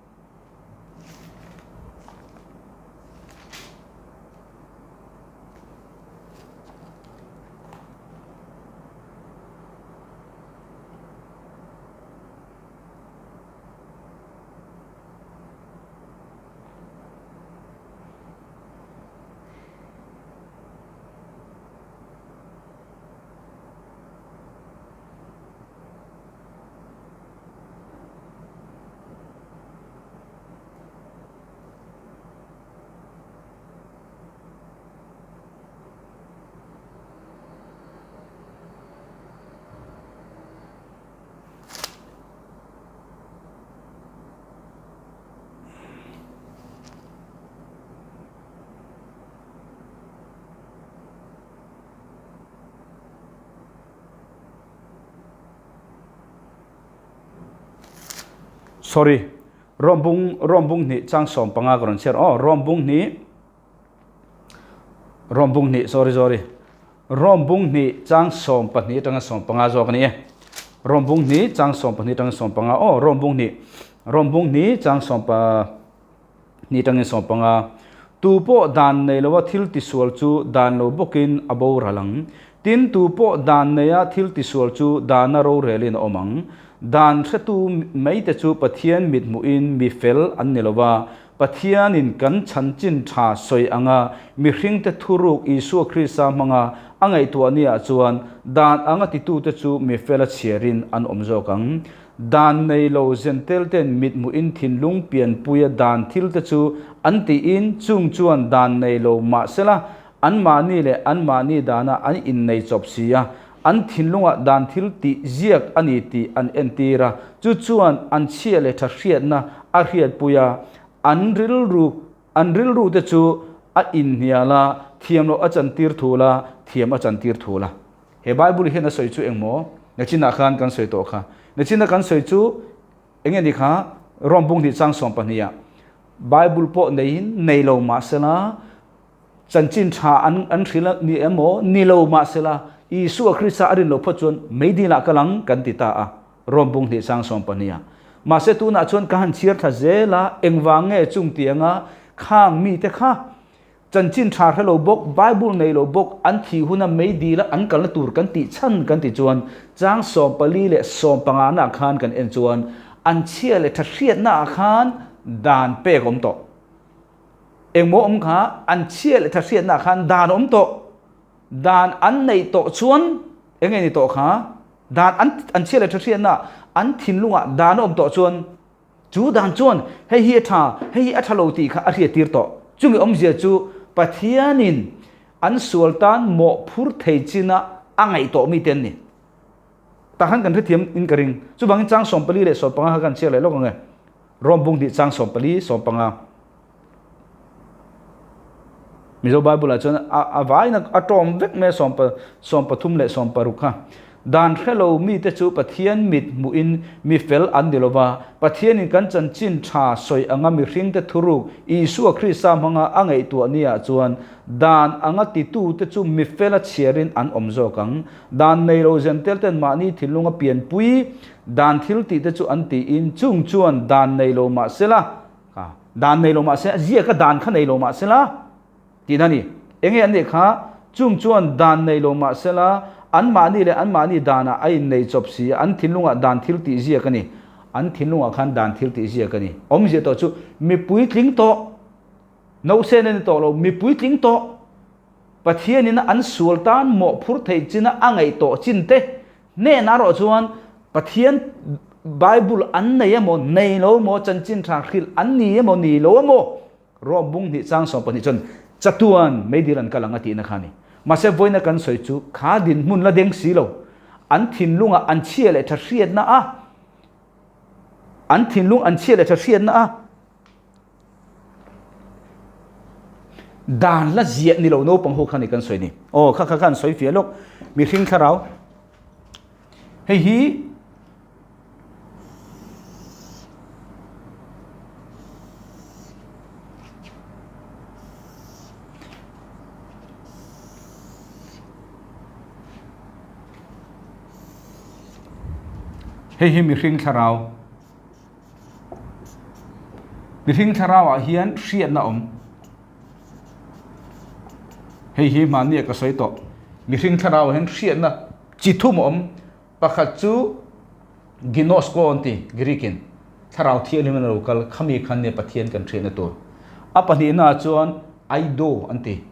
Speaker 1: Sorry, Rom bung Rom bung hnih chang 15 ka rawn chhiar aw Rom bung hnih Rom bung hnih sorry sorry Rom bung hnih chang 12 atanga 15 zawk a ni e. Rom bung hnih chang 12 atanga 15 aw Rom bung hnih Rom bung hnih chang 12 atangin 15 Tu pawh dan nei loa thil tisual chu dan lo bawkin a boral ang. Tin, tu pawh dan neia thil tisual chu dana rorelin a awm ang. Dan hretu maite chu Pathian mithmuhin mi fel an ni lova, Pathianin kan chhanchin tha sawi anga mihringte thuruk Isua Krista hmanga a ngaihtuah niah chuan dan anga titute chu mi fela chhiarin an awm zawk ang. Dan nei lo zentelten mithmuhin thinlung pianpuia dan thilte chu an tiin chung chuan dan nei lo mahsela anmahni leh anmahni dana an innei chawp si a, an thinlungah dan thil tih ziak a ni tih an entir a, chu chuan an chhia leh tha hriatna a hriatpui a, an rilru an rilru te chu a inhnial a, thiam loh a chantir thul a, thiam a chantir thul a. He Bible hian a sawi chu engmaw? Nachinah khan kan sawi tawh kha. Nachina kan sawi chu eng nge ni kha? Rom bung hnih chang 12 ah Bible pawh neiin nei lo mahsela, Chanchin tha an an hrilh ni emaw ni lo mahsela Isua Krista a rin loh phawt chuan meidil ah kal ang kan ti ta a, Rom bung hnih sang sawm pahniha. Mahse tunah chuan ka han chhiar thla zel a, engvang nge chung tianga khang mite kha Chanchin tha hre lo bawk, Bible nei lo bawk, an thih huna meidil a an kalna tur kan tih chhan kan ti chuan chang 14 leh 15 naah khan kan en chuan an chhia leh tha hriatna ah khan dan pek a awm tawh. Engmaw awm kha an chhia leh tha hriatna ah khan dan a awm tawh. Dan an neih tawh chuan eng nge ni tawh kha? Dan an an chhia leh tha hriatna an thinlungah dan a awm tawh chuan Chu dan chuan hei hi a tha, hei hi a tha lo tih kha a hriattir tawh. Chumi awmzia chu Pathianin an sual tan mawhphur thei china a ngaih tawh mite an ni. Tah khan kan hrethiam in ka ring. Chuvangin chang 14 leh 15 kha kan chhiar leh lawk ang e. Rom bung hnih chang 14, 15. Mizo Bible ah chuan a vain a tawm vek mai a 13 leh 16 kha. Dan hre lo mite chu Pathian mit hmuhin mi fel an ni lova, Pathianin kan chanchin tha sawi anga mihringte thuruk Isua Krista hmanga a ngaihtuah niah chuan dan anga titute chu mi fela chhiarin an awm zawk ang. Dan nei lo zentel ten mahni thinlunga pianpui dan thil tihte chu an tiin chung chuan dan nei lo mahsela Ka dan nei lo mahse, a ziaka dan kha nei lo mahsela tihna a ni. Enge an nih kha? Chung chuan dan nei lo mahsela anmahni leh anmahni danah a innei chawp si a, an thinlungah dan thil tih ziak a ni. An thinlungah khan dan thil tih ziak a ni. Awmzia tawh chu mi puitling tawh, nosen a ni tawh lo, mi puitling tawh, Pathianin an sual tan mawhphur theih china a ngaih tawh chin te, Hnenah erawh chuan Pathian Bible an nei emaw, nei lo emaw, chanchin tha hrilh an ni emaw, ni lo emaw, Rom bung hnih chang 12 chuan chatuan meidil an kal ang a tihna kha a ni. Mahse vawiina kan sawi chu kha dinhmun la deng si lo, an thinlungah an chhia leh tha hriatna a, an thinlung an chhia leh tha hriatna a, Dan la ziah ni lo naupang ho kha ni kan sawi ni. Aw kha kha khan sawi fiah lawk. Mihring thlarau. Hei hi Hei hi mihring thlarau. Mihring thlarauah hian hriatna awm. Hei hi hmanni ah ka sawi tawh. Mihring thlarauah hian hriatna chi thum a awm. Pakhat chu Ginosko an ti, Greek in. Thlarau thianghlim an lo kal, khami khan nia Pathian kan hriatna tur. A pahnihna ah chuan Aido an ti.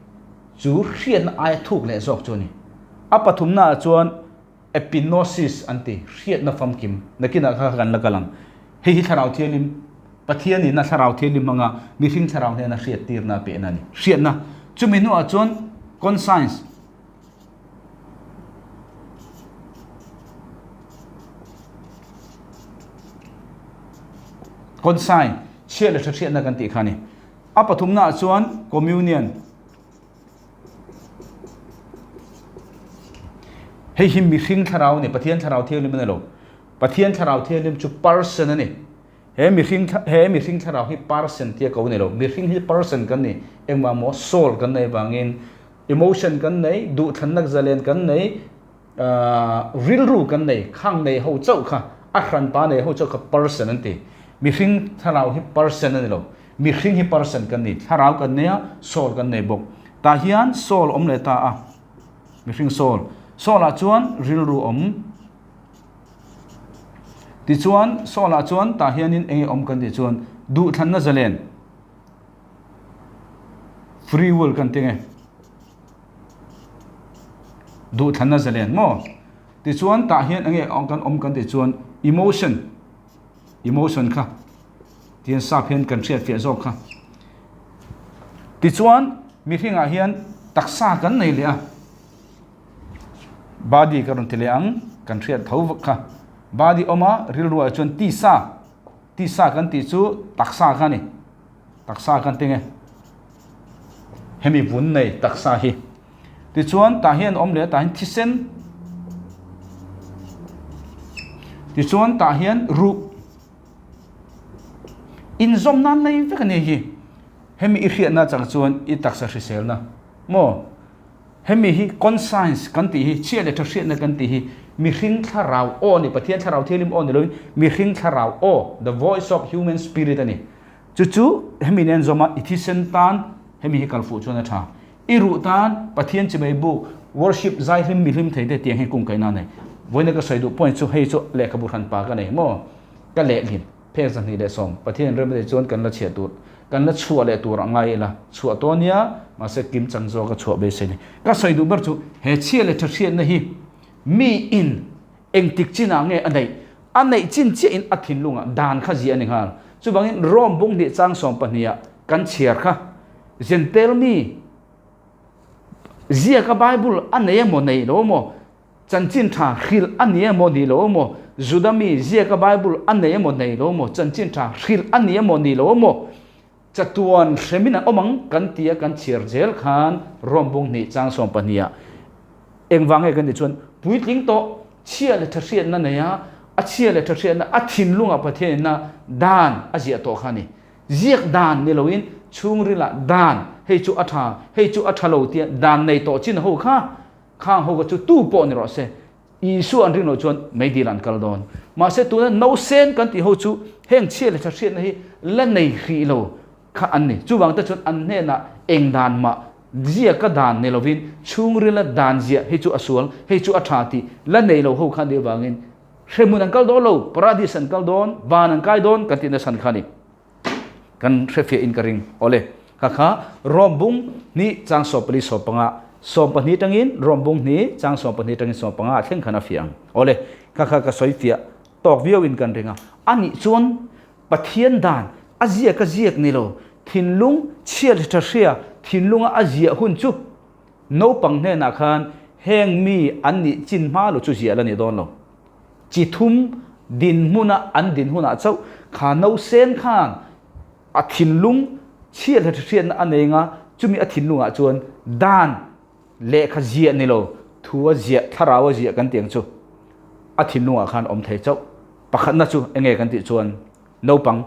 Speaker 1: Chu hriatna aia thuk leh zawk chu a ni. A pathumna ah chuan Epinosis an ti, hriatna famkim, nakinah kha kan la kal ang. Hei hi Thlarau Thianghlim, Pathianin a Thlarau Thianghlim hmanga mihring thlarau hnena hriattirna a pehna a ni. Hriatna. Chumi hnuah chuan conscience. Conscience, chhiat leh tha hriatna kan tih kha a ni. A pathumnaah chuan communion. Hei hi mihring thlarau a ni, Pathian thlarau thianghlim a ni lo. Pathian thlarau thianghlim chu person a ni. He mihring he mihring thlarau hi person tia ko a ni lo. Mihring hi person kan ni. Engmah maw soul kan nei vangin emotion kan nei, duhthlannak zalen kan nei, rilru kan nei, khang nei ho chauh kha, a hranpa nei ho chauh kha person an ti. Mihring thlarau hi person a ni lo. Mihring hi person kan ni, thlarau kan nei a, soul kan nei bawk. Tah hian soul awm leh ta a, mihring soul. Soul ah chuan rilru awm. Tichuan soul ah chuan tah hianin eng nge awm kan tih chuan duhthlanna zalen, free will kan ti nge, duhthlanna zalen maw? Tichuan tah hian eng nge kan awm kan tih chuan emotion, emotion kha. Tihian sap hian kan hriat fiah zawk kha. Tichuan mihringah hian taksa kan nei leh a, body ka rawn ti leh ang, kan hriat tho vek kha. Body awm a, rilruah chuan tisa, tisa kan tih chu taksa kha a ni, taksa kan ti nge. Hemi vun nei taksa hi. Tichuan tah hian awm leh a, tah hian thisen, tichuan tah hian ruh. Inzawm nan nei vek a ni hi. Hemi i hriatna chang chuan i taksa hriselna. Maw? Hemi hi conscience kan tih hi, chhia leh tha hriatna kan tih hi mihring thlarau aw a ni, Pathian thlarau thianghlim aw ni loin mihring thlarau aw, the voice of human spirit a ni. Chu chu hemi nen zawm a, i thisen tan hemi hi kal fuh chuan a tha. I ruh tan Pathian chimei buk, worship, zai hlim mi hlim thei te tiang hi kung kaihna a nei. Vawiina ka sawi duh point chu hei chu lehkhabu hran pa ka nei maw? Ka lehlin. Phek 210, Pathian rem leh chuan kan la chhiah tur, kan la chhuah leh tur a ngai ila, chhuah tawh ania, mahse kim chang zawk a chhuah beisei ni. Ka sawi duh ber chu he chhia leh tha hriatna hi mi in engtik chinah nge a neih, a neih chin chiah in a thinlungah dan kha ziah a ni nghal. Chuvangin Rome bung hnih chang 12 ah kan chhiar kha Jentail mi ziaka Bible a nei emaw nei lo emaw, Chanchin tha hrilh a ni emaw ni lo emaw, Juda mi ziaka Bible a nei emaw nei lo emaw, chanchin tha hrilh a ni emaw ni lo emaw, chatuan hremin an awm ang kan tia kan chhiar zel khan Rom bung hnih chang 12 ah engvang nge kan tih chuan puitling tawh chhia leh tha hriatna nei a, a chhia leh tha hriatna a thinlungah Pathianin a dan a ziah tawh kha a ni. Ziak dan ni loin chhungrilah dan hei chu a tha, hei chu a tha lo tia dan nei tawh chin ho kha Khang ho kha chu tu pawh ni rawh se, Isua an ring loh chuan meidil an kal dawn. Mahse tuna nausen kan tih ho chu heng chhia leh tha hriatna hi la nei hrih lo kha an ni. Chuvang te chuan an hnenah eng dan mah ziaka dan ni lovin chhungrila dan ziah hei chu a sual, hei chu a tha tih la nei lo ho kha an nih avangin hrehmun an kal dawn lo, paradis an kal dawn, van an kai dawn kan tih nasa kha a ni. Kan hrefiah in ka ring. Awle, kha kha Rom bung hnih chang 14 15, 12 tangin Rom bung hnih chang 12 tangin 15 ah thleng khan a fiah ang. Awle, kha kha ka sawi fiah tawk viau in kan ring a. Anih chuan Pathian dan a ziak a ziak ni lo, thinlung chhia leh tha hria thinlunga a ziah hun chu naupang hnenah khan heng mi an nih chin hma lo chu ziah la ni dawn lo. Chi thum dinhmuna an din hunah chauh kha nausen khan a thinlung chhiat leh hriatna a nei anga chumi a thinlungah chuan dan lehkha ziah ni lo thu a ziah thlarau a ziah kan tih ang chu a thinlungah khan awm thei chauh. Pakhatna chu enge kan tih chuan naupang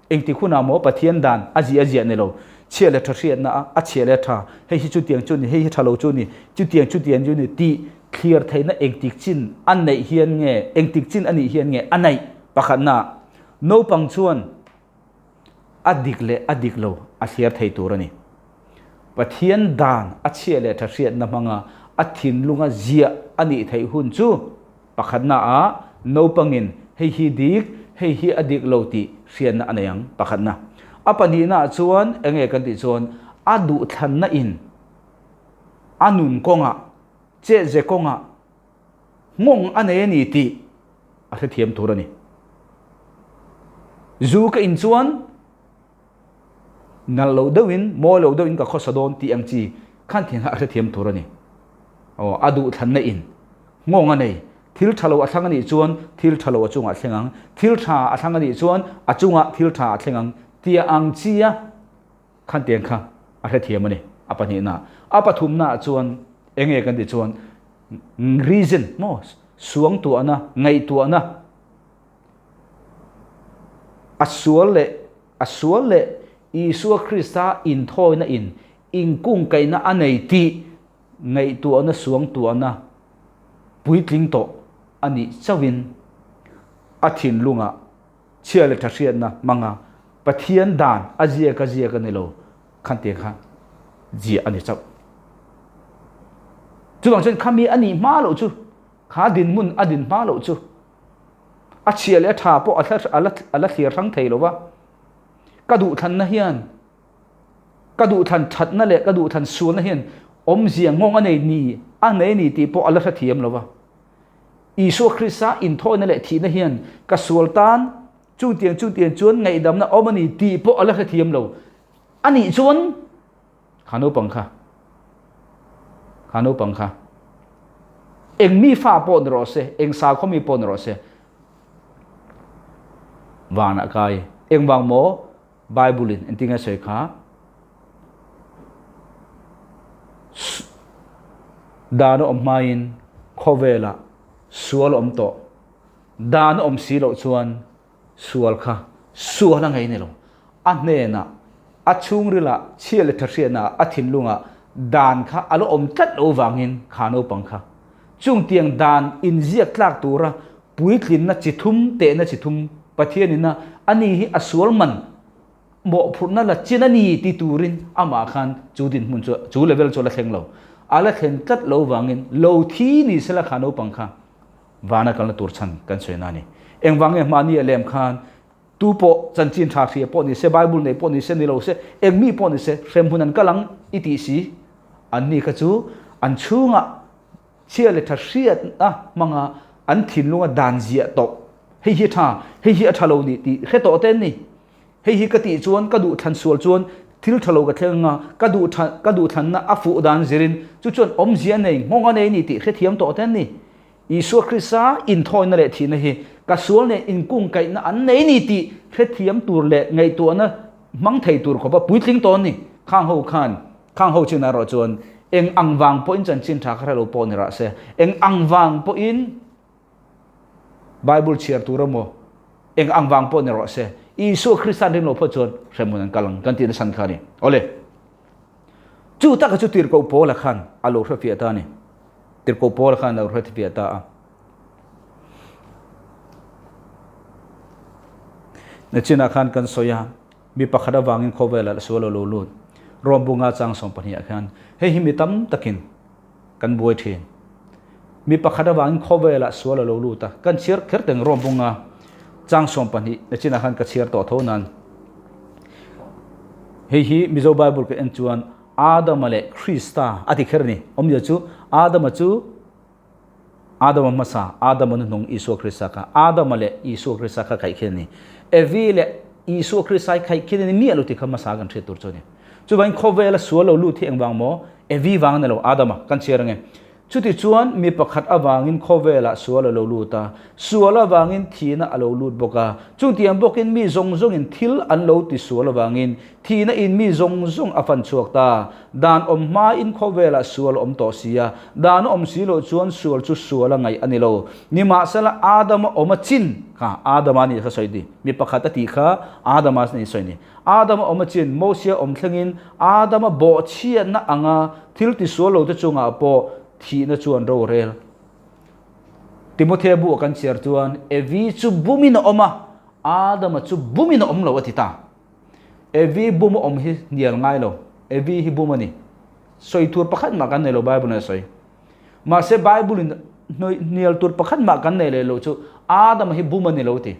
Speaker 1: engtik hunah maw Pathian dan a ziah a ziah ni lo chhia leh tha hriatna a a chhia leh tha hei hi chutiang chu ni hei hi tha lo chu ni chutiang chutiang chu ni tih thlir theihna engtik chin a neih hian nge engtik chin a nih hian nge a neih pakhatna naupang chuan a dik leh a dik lo a thlir thei tur a ni. Pathian dan a chhia leh tha hriatna hmanga a thinlunga ziah a nih theih hun chu Pakhatna ah naupangin hei hi dik, hei hi a dik lo tih hriatna a nei ang, pakhatna. A pahnihna ah chuan enge kan tih chuan a duhthlanna in a nun kawngah, chetze kawngah nghawng a nei a ni tih a hrethiam tur a ni. Zu ka in chuan nalh loh deuhin, mawi loh deuhin ka khawsa dawn tih ang chi khan thian kha a hrethiam tur a ni. Aw, a duhthlanna in nghawng a nei. Thil tha lo a thlang a nih chuan thil tha lo a chungah a thleng ang, thil tha a thlang a nih chuan a chungah thil tha a thleng ang tia ang chia khan tiang kha a hrethiam a ni. A pahnihna. A pathumna ah chuan enge kan tih chuan reason maw suangtuahna, ngaihtuahna, A sual leh a sual leh Isua Krista inthawina in inkungkaihna a nei tih ngaihtuahna suangtuahna puitling tawh a nih chauhin a thinlungah chhia leh tha hriatna hmanga Pathian dan a ziak a ziak a ni lo khan tiang kha ziah a ni chauh. Chuvang chuan khami a nih hma loh chu kha dinhmun a din hma loh chu A chhia leh a tha pawh a la thlir hrang thei lo va, ka duhthlanna hian ka duhthlan thatna leh ka duhthlan sualna hian awmzia nghawng a nei ni a nei ni tih pawh a la hrethiam lo va. Isua Krista inthawina leh thihna hian ka sual tan chutiang chutiang chuan ngaihdamna awm a ni tih pawh a la hrethiam lo. A nih chuan Kha naupang kha, kha naupang kha eng mi fa pawh ni rawh se, eng sakhaw mi pawh ni rawh se, vanah kai engvang maw Bible in engtin nge sawi kha dan a awm hmain khawvelah sual a awm tawh, dan a awm si loh chuan Sual kha sual a ngei ni lo. A hnenah, a chhungrilah, chhia leh tha hriatnaah, a thinlungah Dan kha a la awm tlat lo vangin kha naupang kha chung tiang dan inziak tlak tura puitlinna chi thum, tehna chi thum Pathianin a ani hi a sual man mawhphurhna la chin a ni ti turin amah khan chu dinhmun chu chu level chu a la thleng lo. A la thlen tlat lo vangin lo thi ni sela kha naupang kha vana kalna tur chhan kan sawi na a ni. Engvang nge hmahni a lem khan Tu pawh chanchin tha hria pawh ni se, Bible nei pawh ni se, ni lo se, eng mi pawh ni se, hremhmun an kal ang i tih si. Anni kha chu an chhungah chhia leh tha hriatna hmanga an thinlunga dan ziah tawh, hei hi a tha, hei hi a tha lo ni tih hre tawh te an ni. Hei hi ka tih chuan, ka duh thlan sual chuan thil tha lo ka thleng anga, ka duh tha, ka duh thlanna a fuh dan zirin chu chuan awmzia nei, nghawng a nei ni tih hrethiam tawh te an ni. Isua Krista inthawina leh thihna hi ka sual nen inkungkaihna an nei ni tih hrethiam tur leh ngaihtuahna hmang thei tur khawpa puitling tawn ni. Khang ho khan, khang ho chin erawh chuan eng ang vang pawhin chanchin tha kha hre lo pawh ni rah se, eng ang vang pawhin Bible chhiar tur emaw, eng ang vang pawh ni rawh se, Isua Krista an ring lo phawt chuan hremhmun an kal ang kan tih nasan kha a ni. Awle. Chu taka chu tirhkoh Paula khan a lo hrefiah ta a ni. Tirhkoh Paula khan a lo hrefiah ta a. Nachinah khan kan sawi a, mi pakhat avangin khawvelah sual a lo lut. Rom bunga chang 12 ah khan hei hi mi tam takin kan buai thin. Mi pakhat avangin khawvelah sual a lo lut a, kan chhiar kher teng Rom bunga chang 12 nachinah khan ka chhiar tawh tho nan. Hei hi Mizo Bible ka en chuan Adama leh Krista a ti kher a ni. Awmzia chu Adama chu Adama hmasa, Adama hnuhnung Isua Krista kha Adama leh Isua Krista kha khaih khin a ni. Evi leh Isua Krista hi khaih khin a ni miah lo tih kha hmasa kan hriat tur chu a ni. Chuvangin khawvela sual lo lut hi engvang maw? Evi vang a ni lo, Adama kan chhiar ange. Chutichuan, mi pakhat avangin khawvelah sual a lo lut a, sual avangin thihna a lo lut bawk a. Chutiang bawkin mi zawng zawngin thil an lo ti sual avangin thihna in mi zawng zawng a fan chhuak ta. Dan awm hmain khawvelah sual a awm tawh si a, dan a awm si loh chuan sual chu sual a ngaih a ni lo. Nimahsela, Adama awm a chin kha Adama nih kha sawi ni. Mi pakhat a tih kha Adama nih sawi ni. Adama awm a chin, Mosia awm thlengin Adama bawhchhiatna anga thil tisual lote chungah pawh thihna chuan ro rel. Timothea bu a kan chhiar chuan Evi chu bumin a awm a, Adama chu bumin a awm lo a ti ta. Evi bum a awm hi hnial ngai lo. Evi hi bum a ni. Sawi tur pakhat mah kan nei lo Bible in a sawi. Mahse Bible in hnial tur pakhat mah kan nei leh lo chu Adama hi bum a ni lo a ti.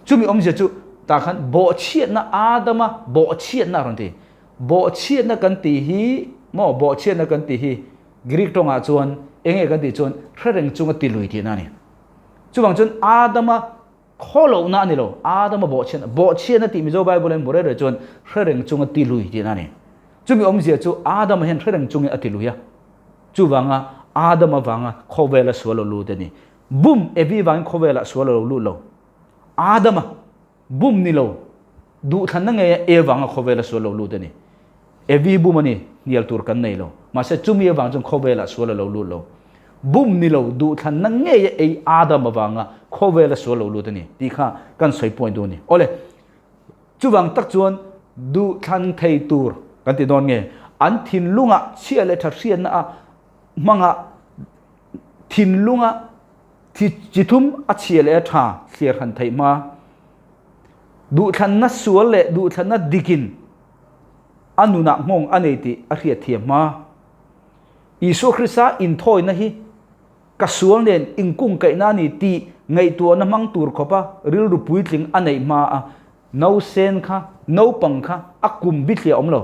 Speaker 1: Chumi awmzia chu tah khan bawhchhiatna Adama bawhchhiatna a rawn ti. Bawhchhiatna kan tih hi maw bawhchhiatna kan tih hi Greek tawngah chuan eng nge kan tih chuan hrereng chunga ti lui tihna a ni. Chuvang chuan Adama khawlohna a ni lo, Adama bawhchhiatna, bawhchhiatna tih Mizo Bible-a in hmu reng reng chuan hrereng chunga ti lui tihna a ni. Chumi awmzia chu Adama hian hrereng chungin a ti lui a, chuvanga Adama vanga khawvela sual lo lut a ni. Bum Evi vangin khawvelah sual a lo lut lo. Adama bum ni lo, duhthlanna ngeia E vanga khawvela sual lo lut a ni. Evi bum a ni, hnial tur kan nei lo. Mahse chumi avang chuan khawvelah sual a lo lut lo. Bum ni lo, duhthlanna ngeia ei Adama vanga khawvela sual lo lut a ni tih kha kan sawi point duh a ni. Awle, chuvang tak chuan duhthlan thei tur kan ti dawn nge? An thinlungah chhia leh tha hriatna a hmanga Thinlunga thi chi thum a chhia leh a tha thliar han theih hma. Duhthlanna sual leh duhthlanna dikin a nunah nghawng a nei tih a hriat thiam hma. Isua Krista inthawina hi ka sual nen inkungkaihna a ni tih ngaihtuahna hmang tur khawpa rilru puitling a neih hma a nausen kha, naupang kha a kum bithliah awm lo.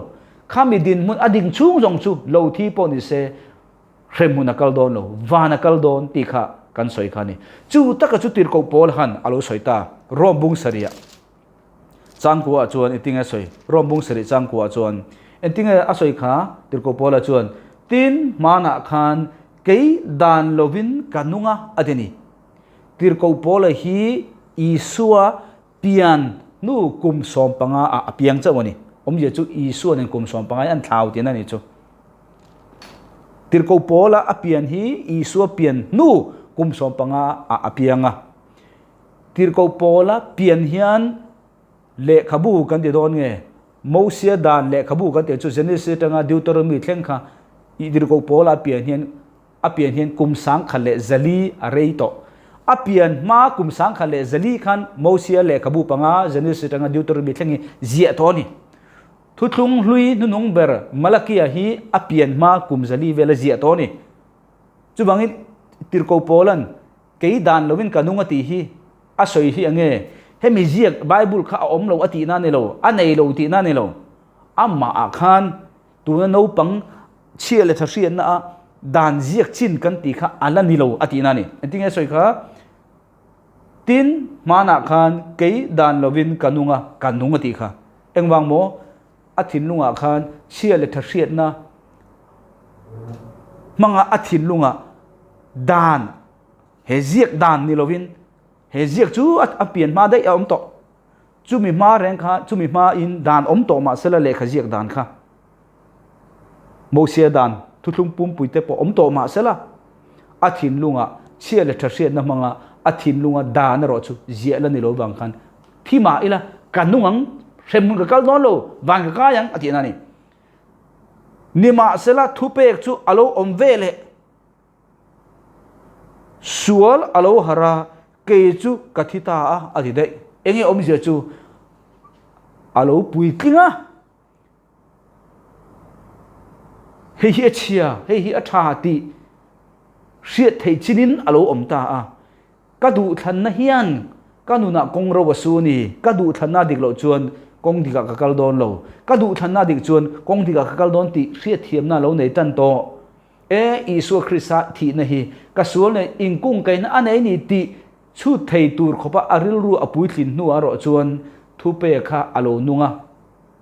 Speaker 1: Khami dinhmun a ding chhung zawng chu lo thi pawh ni se, Hremhmun a kal dawn lo, van a kal dawn tih kha kan sawi kha a ni. Chu taka chu tirhkoh Paul han a lo sawi ta, Rome bung sarih changkuaah chuan engtinge a sawi? Rome bung sarih changkuaah chuan engtinge a sawi kha? Tirhkoh Paula chuan, Tin, hmanah khan kei dan lovin ka nung a, a ti a ni. Tirhkoh Paula hi Isua pian hnu kum 15 ah a piang chauh a ni. Awmzia chu Isua nen kum 15 in an thlau tihna a ni chu. Tirhkoh Paula a pian hi Isua pian hnu kum 15 ah a piang a. Tirhkoh Paula pian hian lehkhabu kan ti dawn nge? Mosia dan lehkhabu kan tih chu Genesis atanga Deuteronomy thleng kha i tirhkoh pawl a pian hian a pian hian kum 1400 a rei tawh. A pian hma kum 1400 khan Mosia lehkhabu panga Genesis atanga Deuteronomy thleng hi ziah tawh a ni. Thuthlung hlui hnunung ber Malakia hi a pian hma kum 400 vel a ziah tawh a ni. Chuvangin tirhkoh Paulan kei dan lovin ka nung a tih hi a sawi hi ange hemi ziak Bible kha a awm lo a tihna a ni lo, a nei lo tihna a ni lo. Amah ah khan tuna naupang chhia leh tha hriatna a dan ziak chin kan tih kha a la ni lo a tihna a ni. Engtin nge sawi kha? Tin, hmanah khan kei dan lovin ka nung a, ka nung a tih kha. Engvang maw? A thinlungah khan chhia leh tha hriatna hmanga a thinlungah dan, he ziak dan ni lovin, he ziak chu a pian hma daih a awm tawh. Chumi hma reng kha, chumi hmain dan awm tawh mah sela lehkha ziak dan kha Mosia dan thuthlung pumpui te pawh awm tawh mah sela a thinlungah chhia leh tha hriatna hmanga a thinlunga dan erawh chu ziah la ni lo vang khan thi mah ila ka nung ang, hremhmun ka kal dawn lo, van ka kai ang a tihna a ni. Nimahsela thupek chu a lo awm ve leh. Sual a lo harh a, kei chu ka thi ta a, a ti daih. Enge awmzia chu a lo puitling a, hei hi a chhia, hei hi a tha tih hriat theih chinin a lo awm ta a. Ka duhthlanna hian ka nunah kawng ro a su a ni, ka duhthlanna dik loh chuan kawng dikah ka kal dawn lo, ka duhthlanna dik chuan kawng dikah ka kal dawn tih hriatthiamna a lo nei tan tawh. E Isua Krista thihna hi ka sual nen inkungkaihna a nei ni tih chhut thei tur khawpa a rilru a puitlin hnuah erawh chuan thupe kha a lo nung a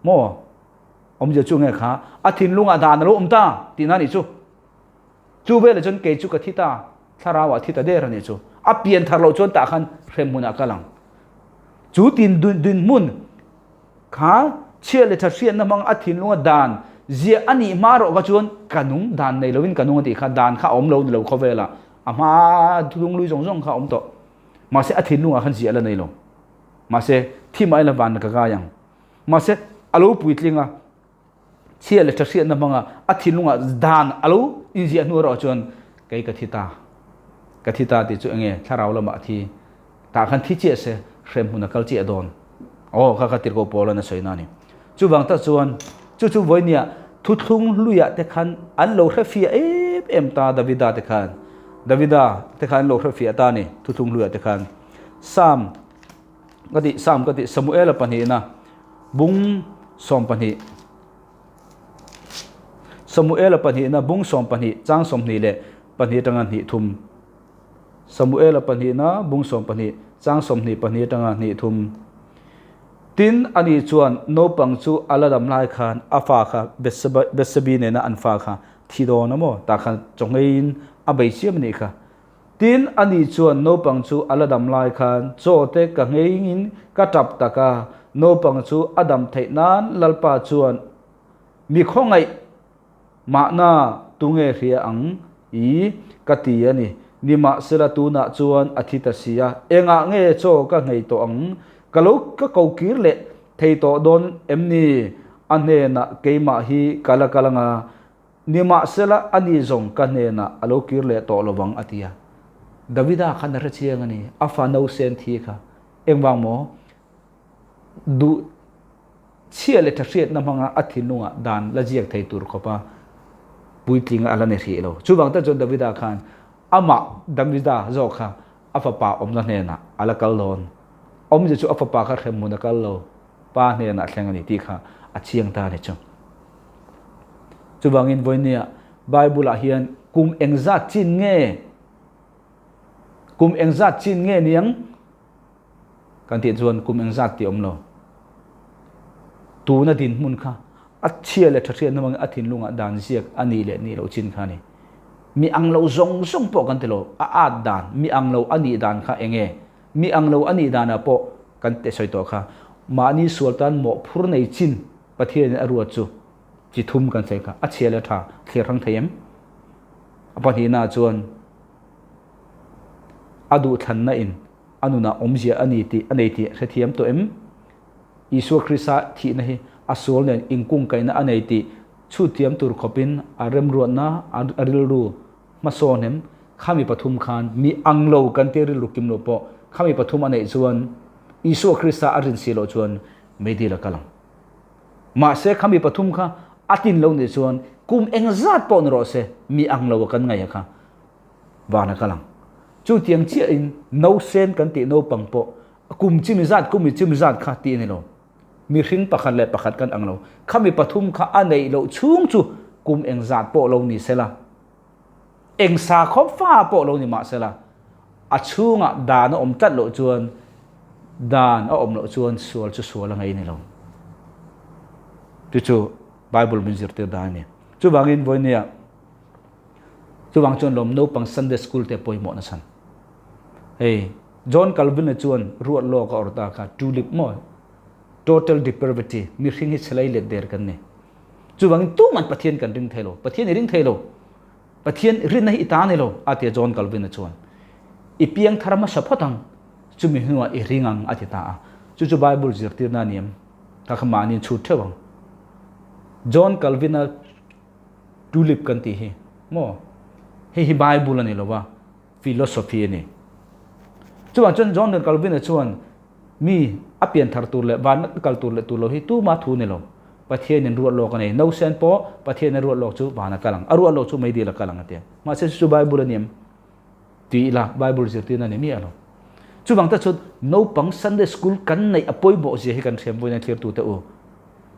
Speaker 1: maw? Awmzia chu nge kha a thinlungah dan a lo awm ta tihna a nih chu. Chu velah chuan kei chu ka thi ta, thlarauah thi ta der a nih chu. A pian thar loh chuan tah khan hremhmunah kal ang. Chu tin dinhmun Kha chhia leh tha hriatna hmang a thinlunga dan ziah a nih hma rawh kha chuan ka nung dan nei lovin ka nung a tih kha dan kha a awm lo ni lo khawvela a hma thulunglui zawng zawng kha a awm tawh. Mahse a thinlungah khan ziah la nei lo. Mahse thi mah ila van ka kai ang. Mahse a lo puitling a, chhia leh tha hriatna hmanga a thinlungah dan a lo inziah hnu erawh chuan kei ka thi ta. Ka thi ta tih chu enge thlarau lamah a thi. Tah khan thi chiah se hrem hmun a kal chiah dawn. Aw kha kha tirhkoh Paul-a'n a sawi na a ni. Chuvang tak chuan chu chu vawinia thuthlung hluiah te khan an lo hre fiah em em ta Davida te khan. Davida te khan an lo hre fiah ta a ni thuthlung hluiah te khan. Psalm ka tih Psalm ka tih Samuela pahnihna bung 12 Samuela pahnihna bung 12 chang 22 atanga hnih thum. Samuela pahnihna bung 12 chang 22 atanga hnih thum. Tin, ani chuan naupang chu a la dam lai khan a fa kha Bethsebi nena an fa kha thi dawn a maw? Tah khan chawngeiin a bei chiam a nih kha. Tin, ani chuan naupang chu a la dam lai khan chaw te ka ngeiin ka tap tak a, naupang chu a dam theih nan Lalpa chuan mi khawngaih Mahna, tunge hria ang? I, ka ti a ni. Nimahsela tunah chuan a thi ta si a, engah nge chaw ka nghei tawh ang? Ka lo ka ko kir leh thei tawh dawn em ni? A hnenah keimah hi ka la kal anga, nimahsela ani zawng ka hnenah a lo kir leh tawh lo vang, a ti a. Davida khan a hre chiang a ni, a fa nausen thi kha. Engvang maw? Duh chhia leh tha hriatna hmanga a thinlungah dan la ziak thei tur khawpa puitling a la ni hrih lo. Chuvang tak chuan Davida khan amah Davida zawk kha a fapa awmna hnenah a la kal dawn. Awmzia chu a fapa kha hremhmun a kal lo, pa hnenah a thleng a ni tih kha a chiang ta a ni chu. Chuvangin vawinia Bible-ah hian kum engzat chin nge kum engzat chin nge niang? Kan tih chuan kum engzat tih awm lo. Tuna dinhmun kha a chhia leh tha hriatna hmangin a thinlungah dan ziak a nih leh nih loh chin kha a ni. Mi ang lo zawng zawng pawh kan ti lo, a at dan, mi ang lo a nih dan kha eng nge? Mi ang lo a nih danah pawh kan teh sawi tawh kha, mahni sual tan mawhphur nei chin Pathianin a ruat chu chi thum kan sawi kha, a chhia leh tha thlir hrang thei em? A pahnihnaah chuan a duhthlanna in a nunah awmzia a ni tih a nei tih hrethiam tawh em? Isua Krista thihna hi a sual nen inkungkaihna a nei tih chhut thiam tur khawpin a remruatna, a rilru hmasawn em? Khami pathum khan mi ang lo kan tia rilru kim lo pawh khami pathum a neih chuan Isua Krista a rin si loh chuan meidil a kal ang. Mahse khami pathum kha a tin lo nih chuan kum engzat pawh ni rawh se mi ang lo a kan ngaih a kha van a kal ang. Chutiang chiahin nausen kan tih naupang pawh kum chimi zat kum i chimi zat kha tih a ni lo. Mihring pakhat leh pakhat kan ang lo. Khami pathum kha a neih loh chhung chu kum engzat pawh lo ni sela, eng sakhawp fa pawh lo ni mah sela, a chhungah dan a awm tlat loh chuan dan a awm loh chuan sual chu sual a ngei ni lo. Chu chu Bible min zirtir dan a ni. Chuvangin vawinia chuvang chuan lawm naupang Sunday school te pawimawh na chhan. Hei John Calvin-a chuan ruat lawk a awrh ta kha tulip maw total depravity mihring hi chhelai let der kan ni. Chuvangin tuman Pathian kan ring thei lo. Pathian i ring thei lo. Pathian rinna hi i ta ni lo a ti a John Calvin-a chuan. I piang thar hmasa phawt ang, chumi hnuah i ring ang a ti ta a. Chu chu Bible zirtirna a ni em? Kha kha mahni in chhut theuh ang. John Calvin-a tulip kan tih hi maw? Hei hi Bible a ni lo a, philosophy a ni. Chuvang chuan John Calvin-a chuan mi a pian thar tur leh van kal tur leh tur lo hi tuma thu ni lo. Pathianin ruat lawk a nei. Nausen pawh Pathianin a ruat lawk chu van a kal ang, a ruat lawk chu meidil a kal ang a ti a. Mahse chu chu Bible a ni em? Ti ila Bible zirtirna a ni miah lo. Chuvang te chuan naupang Sunday school kan neih a pawimawh zia hi kan hriam vawiin a thlirtute u.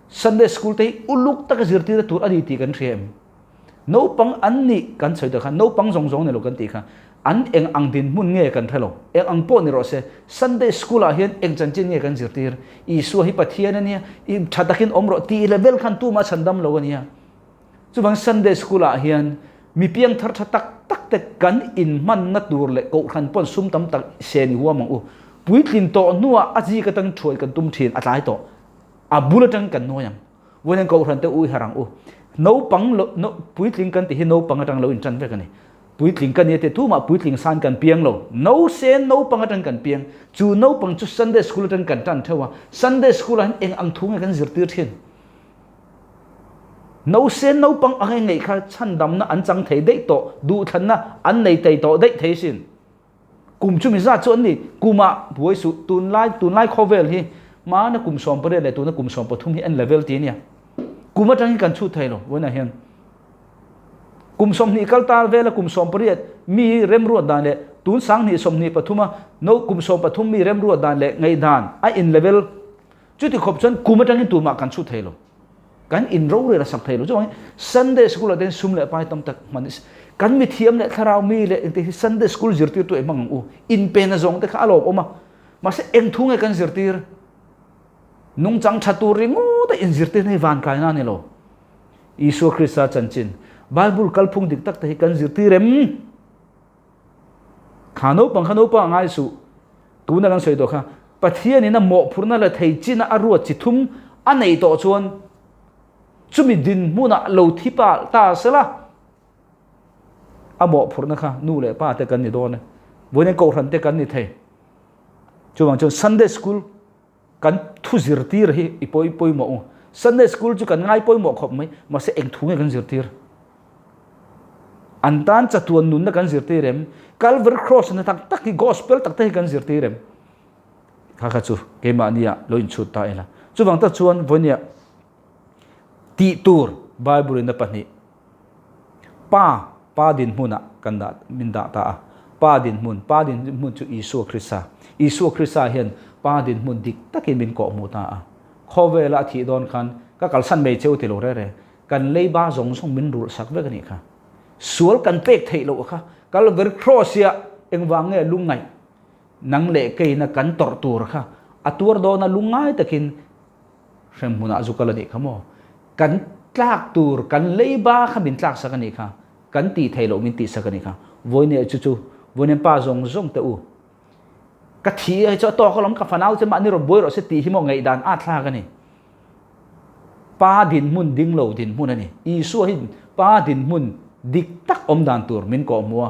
Speaker 1: Sunday school te hi uluk taka zirtirna tur a ni tih kan hria em? Naupang an nih kan sawi ta kha, naupang zawng zawng ni lo kan tih kha, an eng ang dinhmun nge kan hre lo, eng ang pawh ni rawh se, Sunday school ah hian eng chanchin nge kan zirtir, Isua hi Pathian a nia, i tha takin awm rawh tih level khan tumah chhan dam lo a nia. Chuvang Sunday school ah hian mi piang thar tha tak tak te kan inhmanna tur leh kohhran pawn sum tam tak se ni huam ang u. Puitlin tawh hnuah a zik atang thuai kan tum thin a tlai tawh. A bul atang kan nawi ang. Vawiin kohhran te ui har ang u. Naupang lo, no, puitling kan tih hi naupang atang lo intan vek a ni. Puitling ka nia te tumah puitling san kan piang lo. No sen naupang atang kan piang. Chu naupang chu Sunday school atang kan tan theuh a. Sunday school ah hian eng ang thu nge kan zirtir thin? No sen naupang ang e ngeih kha chhandamna an chang thei daih tawh, duhthlanna an nei thei tawh daih thei sin. Kum chumi zat chu an ni. Kumah buai suh, tunlai tunlai khawvel hi hmana kum 18 leh tuna kum 13 hi an level ti ania. Kum atangin kan chhut thei lo vawiinah hian. Kum 20 kal ta vela kum 18 mi remruat dan leh tun 20 23 a no kum 13 mi remruat dan leh ngaihdan a in level. Chuti khawp chuan kum atangin tumah kan chhut thei lo. Kan in rorel a sak thei lo. Chuvangin Sunday school ah te hian sum leh pai tam tak hman kan mithiam leh thlarau mi leh engte hi Sunday school zirtirtu ei hmang ang u. Inpen a zawng te kha a lawm awm a. Mahse eng thu nge kan zirtir? Nungchang tha tur ringawt a inzirtirna hi van kaina a ni lo. Isua Krista chanchin, Bible kalphung dik tak te hi kan zirtir em? Kha naupang kha naupang a ngai suh. Tuna kan sawi tawh kha Pathianin a mawhphurhna la thei china a ruat chi thum a neih tawh chuan chumi dinhmunah lo thi pa ta sela a mawhphurhna kha nu leh pa te kan ni dawn e. Vawiin kohhran te kan ni thei. Chuvang chuan Sunday school kan thu zirtir hi i pawi pawimawh u. Sunday school chu kan ngai pawimawh khawp mai, mahse eng thu nge kan zirtir? An tan chatuan nunna kan zirtir em? Calvary cross na tak tak hi gospel tak tak hi kan zirtir em? Kha kha chu keimahnia lo inchhut ta ila. Chuvang tak chuan vawinia tih tur Bible in a pahnih Pa, Pa dinhmunah kan dah, min dah ta a. Pa dinhmun, Pa dinhmun chu Isua Krista. Isua Krista hian Pa dinhmun dik takin min kawhhmuh ta a. Khawvela a thih dawn khan, ka kalsan mai cheu ti lo re re, kan leiba zawng zawng min rulh sak vek a nih kha. Sual kan pek theih loh kha, Calvary Cross hiah engvang nge lungngaih nang leh keina kan tawrh tur kha a tuar dawn a lungngai takin Hremhmunah zu kal a nih kha maw? Kan tlak tur, kan leiba kha min tlak sak a nih kha. Kan tih theih loh min tih sak a nih kha. Vawiin chu chu, vawiin pa zawng zawng teh u. Ka thi ai chu a tawk alawm, ka fanau che mahni rawn buai rawh se tih hi maw ngaihdan at thlak a ni. Pa dinhmun ding lo dinhmun a ni. Isua hi pa dinhmun dik tak awm dan tur min kawhhmuh a.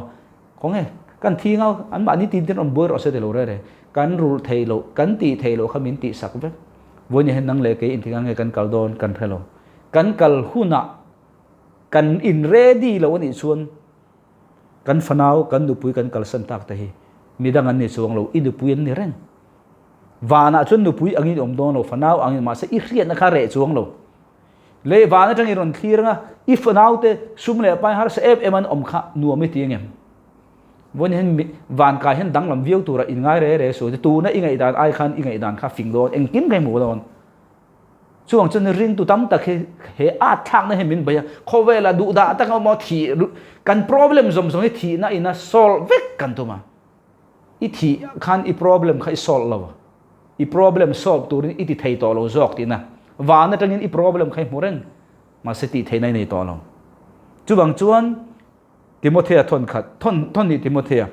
Speaker 1: Khawnge, kan thi ngau, an mahni tin tin rawn buai rawh se ti lo re re. Kan rulh theih loh, kan tih theih loh kha min tih sak vek. Vawiin hian nang leh kei inti nge kan kal dawn kan hre lo. Kan kal hunah kan in ready lo a nih chuan kan fanau, kan nupui kan kalsan tak te hi midang an ni chuang lo, i nupui an ni reng. Vanah chuan nupui angin i awm dawn lo, fanau angin mahse i hriatna kha reh chuang lo. Lei van atang i rawn thlir anga i fanau te sum leh pai harsa em em an awm kha nuam i ti angem? Vawiin hian van kai hian danglam viau tura in ngai re re suh tuna i ngaihdan ai khan i ngaihdan kha fing dawn engkim kha i hmu dawn. Chuvang chuan ringtu tam tak hi he at thlakna hi min bei a, khawvela duhdah tak emaw thih kan problem zawm zawng hi thihna ina solve vek kan tum a. I thih khan i problem kha i solve lo a, i problem solve turin i ti thei tawh lo zawk tihna. Van atangin i problem kha i hmu reng, mahse tih theihna i nei tawh lo. Chuvang chuan Timothea thawn khat, thawn thawn hnih Timothea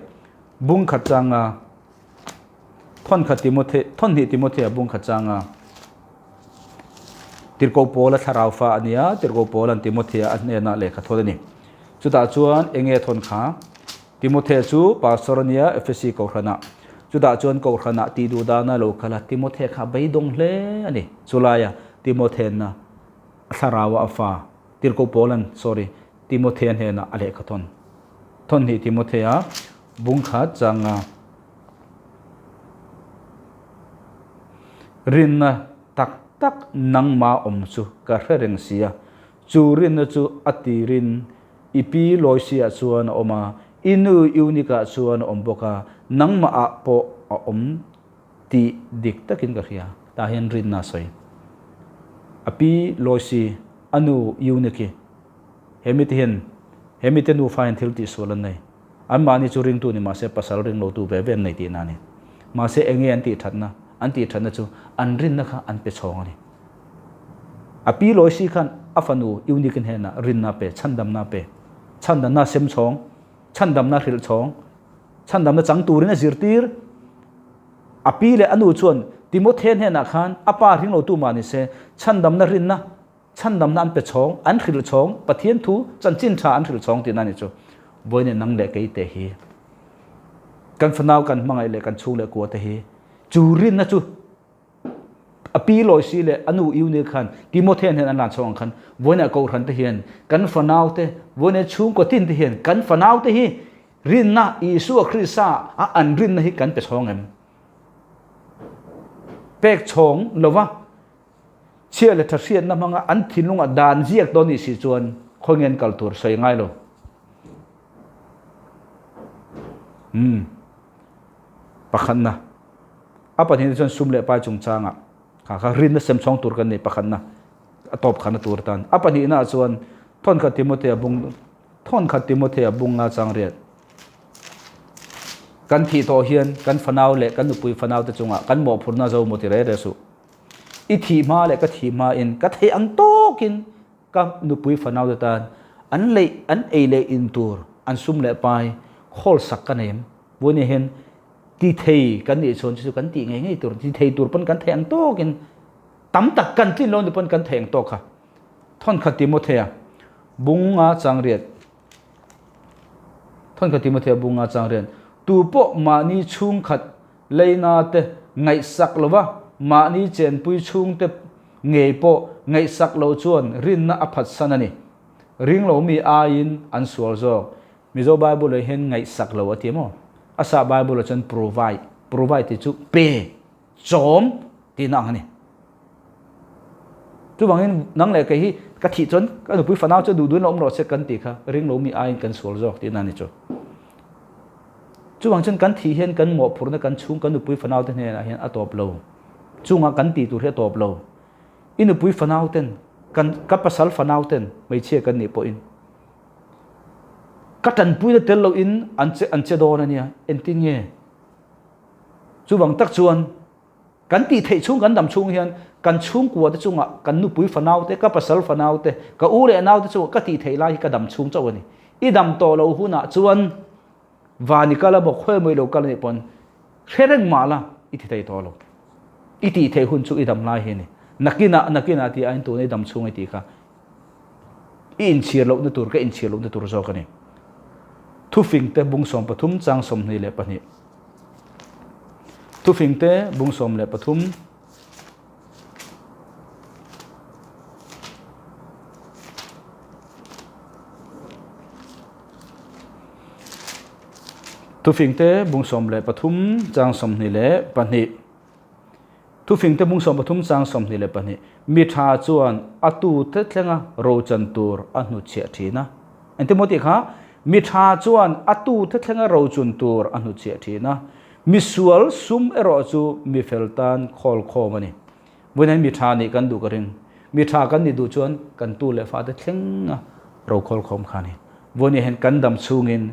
Speaker 1: bung khat changa thawn khat Timothe thawn hnih Timothea bung khat changa Tirhkoh Paula thlarau fa a nia, Tirhkoh Paula'n Timothea a hnenah lehkha thawn a ni. Chutah chuan enge thawn kha? Timothea chu pastor a nia Efesi kohhranah. Chutah chuan kohhranah tih duh dana lo kal a, Timothea kha a beidawng hle a ni. Chulaia Timotheana a thlarau a fa, Tirhkoh Paula'n, sorry, Timothea hnenah a lehkha thawn. Thawnhnih Timothea bung khat changa rinna tak tak nangma awm chu ka hre reng si a, chu rinna chu a tirin i pi Loisia chuan a awm a, i nu Eunika chuan a awm bawk a, nangmahah pawh a awm tih dik takin ka hria. Tah hian rinna a sawi. A pi Loisi, a nu Euniki, he mite hian he mite nufa hian thil tihsual an nei. Anmahni chu ringtu ni mahse pasal ring lotu ve ve an nei tihna a ni. Mahse enge an tihthatna? An tihthatna chu an rinna kha an pe chhawng a ni. A pi Loisi khan a fanu Euniki hnenah rinna a pe, chhandamna a pe. Chhandamna a sem chhawng, chhandamna a hrilh chhawng, chhandamna chang turin a zirtir. A pi leh a nu chuan Timothea hnenah khan a pa ring lotu mah ni se, chhandamna rinna, chhandamna an pe chhawng, an hrilh chhawng, Pathian thu chanchin tha an hrilh chhawng tihna a ni chu. Vawiin nang leh kei te hi kan fanau kan hmangaih leh kan chhung leh kua te hi chu rinna chu A pi Loisi leh a nu Eunike khan Timothea hnen an lan chho ang khan vawiinah Kohhran te hian kan fanau te, vawiinah chhungkaw tin te hian kan fanau te hi rinna Isua Krista a an rinna hi kan pe chhawng em? Pek chhawng lova chhia leh tha hriatna hmanga an thinlunga dan ziak dawn nih si chuan khawi nge an kal tur sawi ngai lo. Umm. Pakhatna. A pahnihna chuan sum leh pai chungchangah kha kha rinna sem chhawng tur kan nei pakhatna a tawp khatna tur atan. A pahnihna ah chuan thawnkhat Timothea bung thawnkhat Timothea bunga chang riat kan thih tawh hian kan fanau leh kan nupui fanau te chungah kan mawhphurhna zo maw ti reh reh suh. I thih hma leh ka thih hma in ka theih ang tawkin ka nupui fanau te tan an leih an ei leh in tur an sum leh pai khawl sak ka nei em? Vawiin hian ti thei kan nih chuan chu chu kan tih ngei ngei tur, ti thei tur pawn kan theih ang tawkin tam tak kan tlin lo ni pawn kan theih ang tawk kha. Thawnkhat Timothea bunga chang riat Thawnkhat Timothea bunga chang riat Tu pawh mahni chhungkhat leina te ngaihsak lova mahni chenpui chhungte ngei pawh ngaihsak lo chuan rinna a phatsan a ni. Ringlo mi aiin an sual zawk. Mizo Bible ah hian ngaihsak lo a ti maw? A sah Bible ah chuan provide, provide tih chu pe, chawm tihna ang a ni. Chuvangin nang leh kei hi ka thih chuan ka nupui fanau chu duh duhin lo awm rawh se kan tih kha ring lo mi aiin kan sual zawk tihna a ni chu. Chuvang chuan kan thih hian kan mawhphurhna kan chhung kan nupui fanau te hnenah hian a tawp lo. Chungah kan tih tur hi a tawp lo. I nupui fanau ten, kan ka pasal fanau ten hmeichhia kan nih pawhin Ka tanpuina tel loin an che an che dawn a nia, engtin nge? Chuvang tak chuan kan tih theih chhung kan dam chhung hian kan chhungkua te chungah kan nupui fanau te, ka pasal fanau te, ka u leh nau te chungah ka tih theih lai hi ka dam chhung chauh a ni. I dam tawh loh hunah chuan van i kal a bawk khawi mawi lo kal a nih pawn hre reng mah la i ti thei tawh lo. I tih theih hun chu i dam lai hi a ni. Nakinah nakinah tih aiin tuna i dam chhung i tih kha I inchhir lohna tur ka inchhir lohna tur zawk a ni. Thufingte bung 13 chang 22. Thufingte bung 13. Thufingte bung 13 chang 22. Thufingte bung 13 chang 22. Mi tha chuan a tute thlenga rochan tur a hnutchhiah thin a. Engtin maw tih kha? Mi tha chuan a tute thlenga rochun tur a hnutchhiah thin a. Mi sual sum erawh chu mi fel tan khawl khawm a ni. Vawiin hian mi tha nih kan duh ka ring. Mi tha kan nih duh chuan kan tu leh fate thlenga rokhawl khawm kha a ni. Vawiin hian kan dam chhungin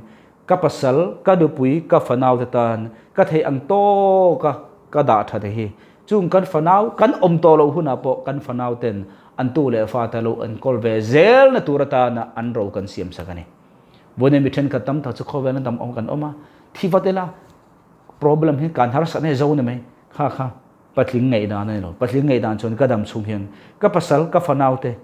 Speaker 1: Ka pasal, ka nupui, ka fanaute tan ka theih ang tawka ka dah tha te hi. Chung kan fanau, kan awm tawh loh hunah pawh kan fanauten an tu leh fate lo enkawl ve zelna tur atana an ro kan siam sak a ni. Vawiin mi thenkhat tam tak chu khawvelna dam awm kan awm a, thi vat ila problem hi kan harsatna hi zo ni mai. Kha kha patling ngaihdan a ni lo. Patling ngaihdan chuan ka dam chhung hian ka pasal, ka fanaute,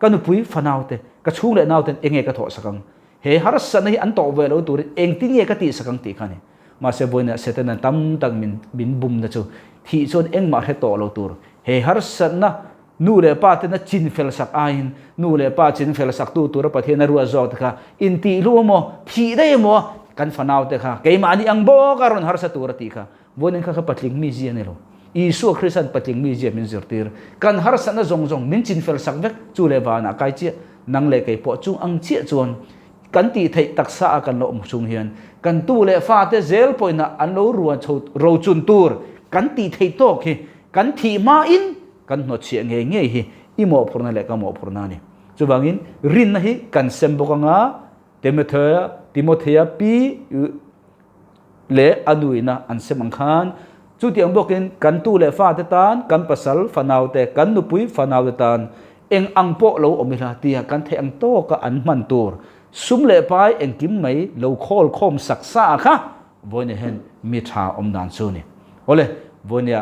Speaker 1: ka nupui fanaute, ka chhung leh nauten enge ka thawhsak ang? He harsatna hi an tawh ve lo turin engtin nge ka tihsak ang tih kha a ni. Mahse vawiinah Setana tam tak min min bumna chu thih chuan engmah hre tawh lo tur. He harsatna nu leh pa tena chin fel sak aiin nu leh pa chin fel sak tu tura Pathian a ruat zawk te kha intihlu emaw thih daih emaw kan fanau te kha keimahni ang bawk a rawn harsa tur a tih kha vawiin kha kha patling mizia a ni lo. Isua Krista'n patling mizia min zirtir. Kan harsatna zawng zawng min chin fel sak vek chu leh vanah kai chiah. Nang leh kei pawh chung ang chiah chuan kan tih theih taksa a kan lo awm chung hian kan tu leh fate zel pawhin an lo ruan chho rochun tur kan tih theih tawk hi kan thih hmain kan hnawtchhiah ngei ngei hi i mawhphurhna leh ka mawhphurhna a ni. Chuvangin rinna hi kan sem bawk anga Timothea Timothea pi leh a nuina an sem ang khan chutiang bawkin kan tu leh fate tan kan pasal fanaute kan nupui fanaute tan eng ang pawh lo awm ila tia kan theih ang tawka an hman tur sum leh pai engkim mai lo khawl khawm sak sa kha vawiin hian mi tha awm dan chu ni. Awle, vawiinia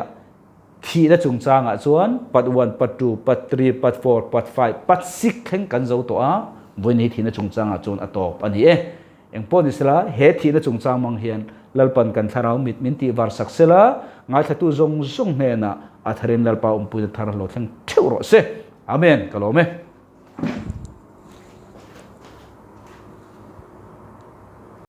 Speaker 1: thihna chungchangah chuan part 1, part 2, part 3, part 4, part 5, part 6 thleng kan zo tawh a, vawiin hi thihna chungchangah chuan a tawp a ni e. Engpawh ni sela, he thihna chungchang mang hian Lalpan kan thlarau mit min tih var sak sela, ngaithlatu zawng zawng hnenah a tharin Lalpa awmpuina thar lo thleng theuh rawh se. Amen. Ka lawm e.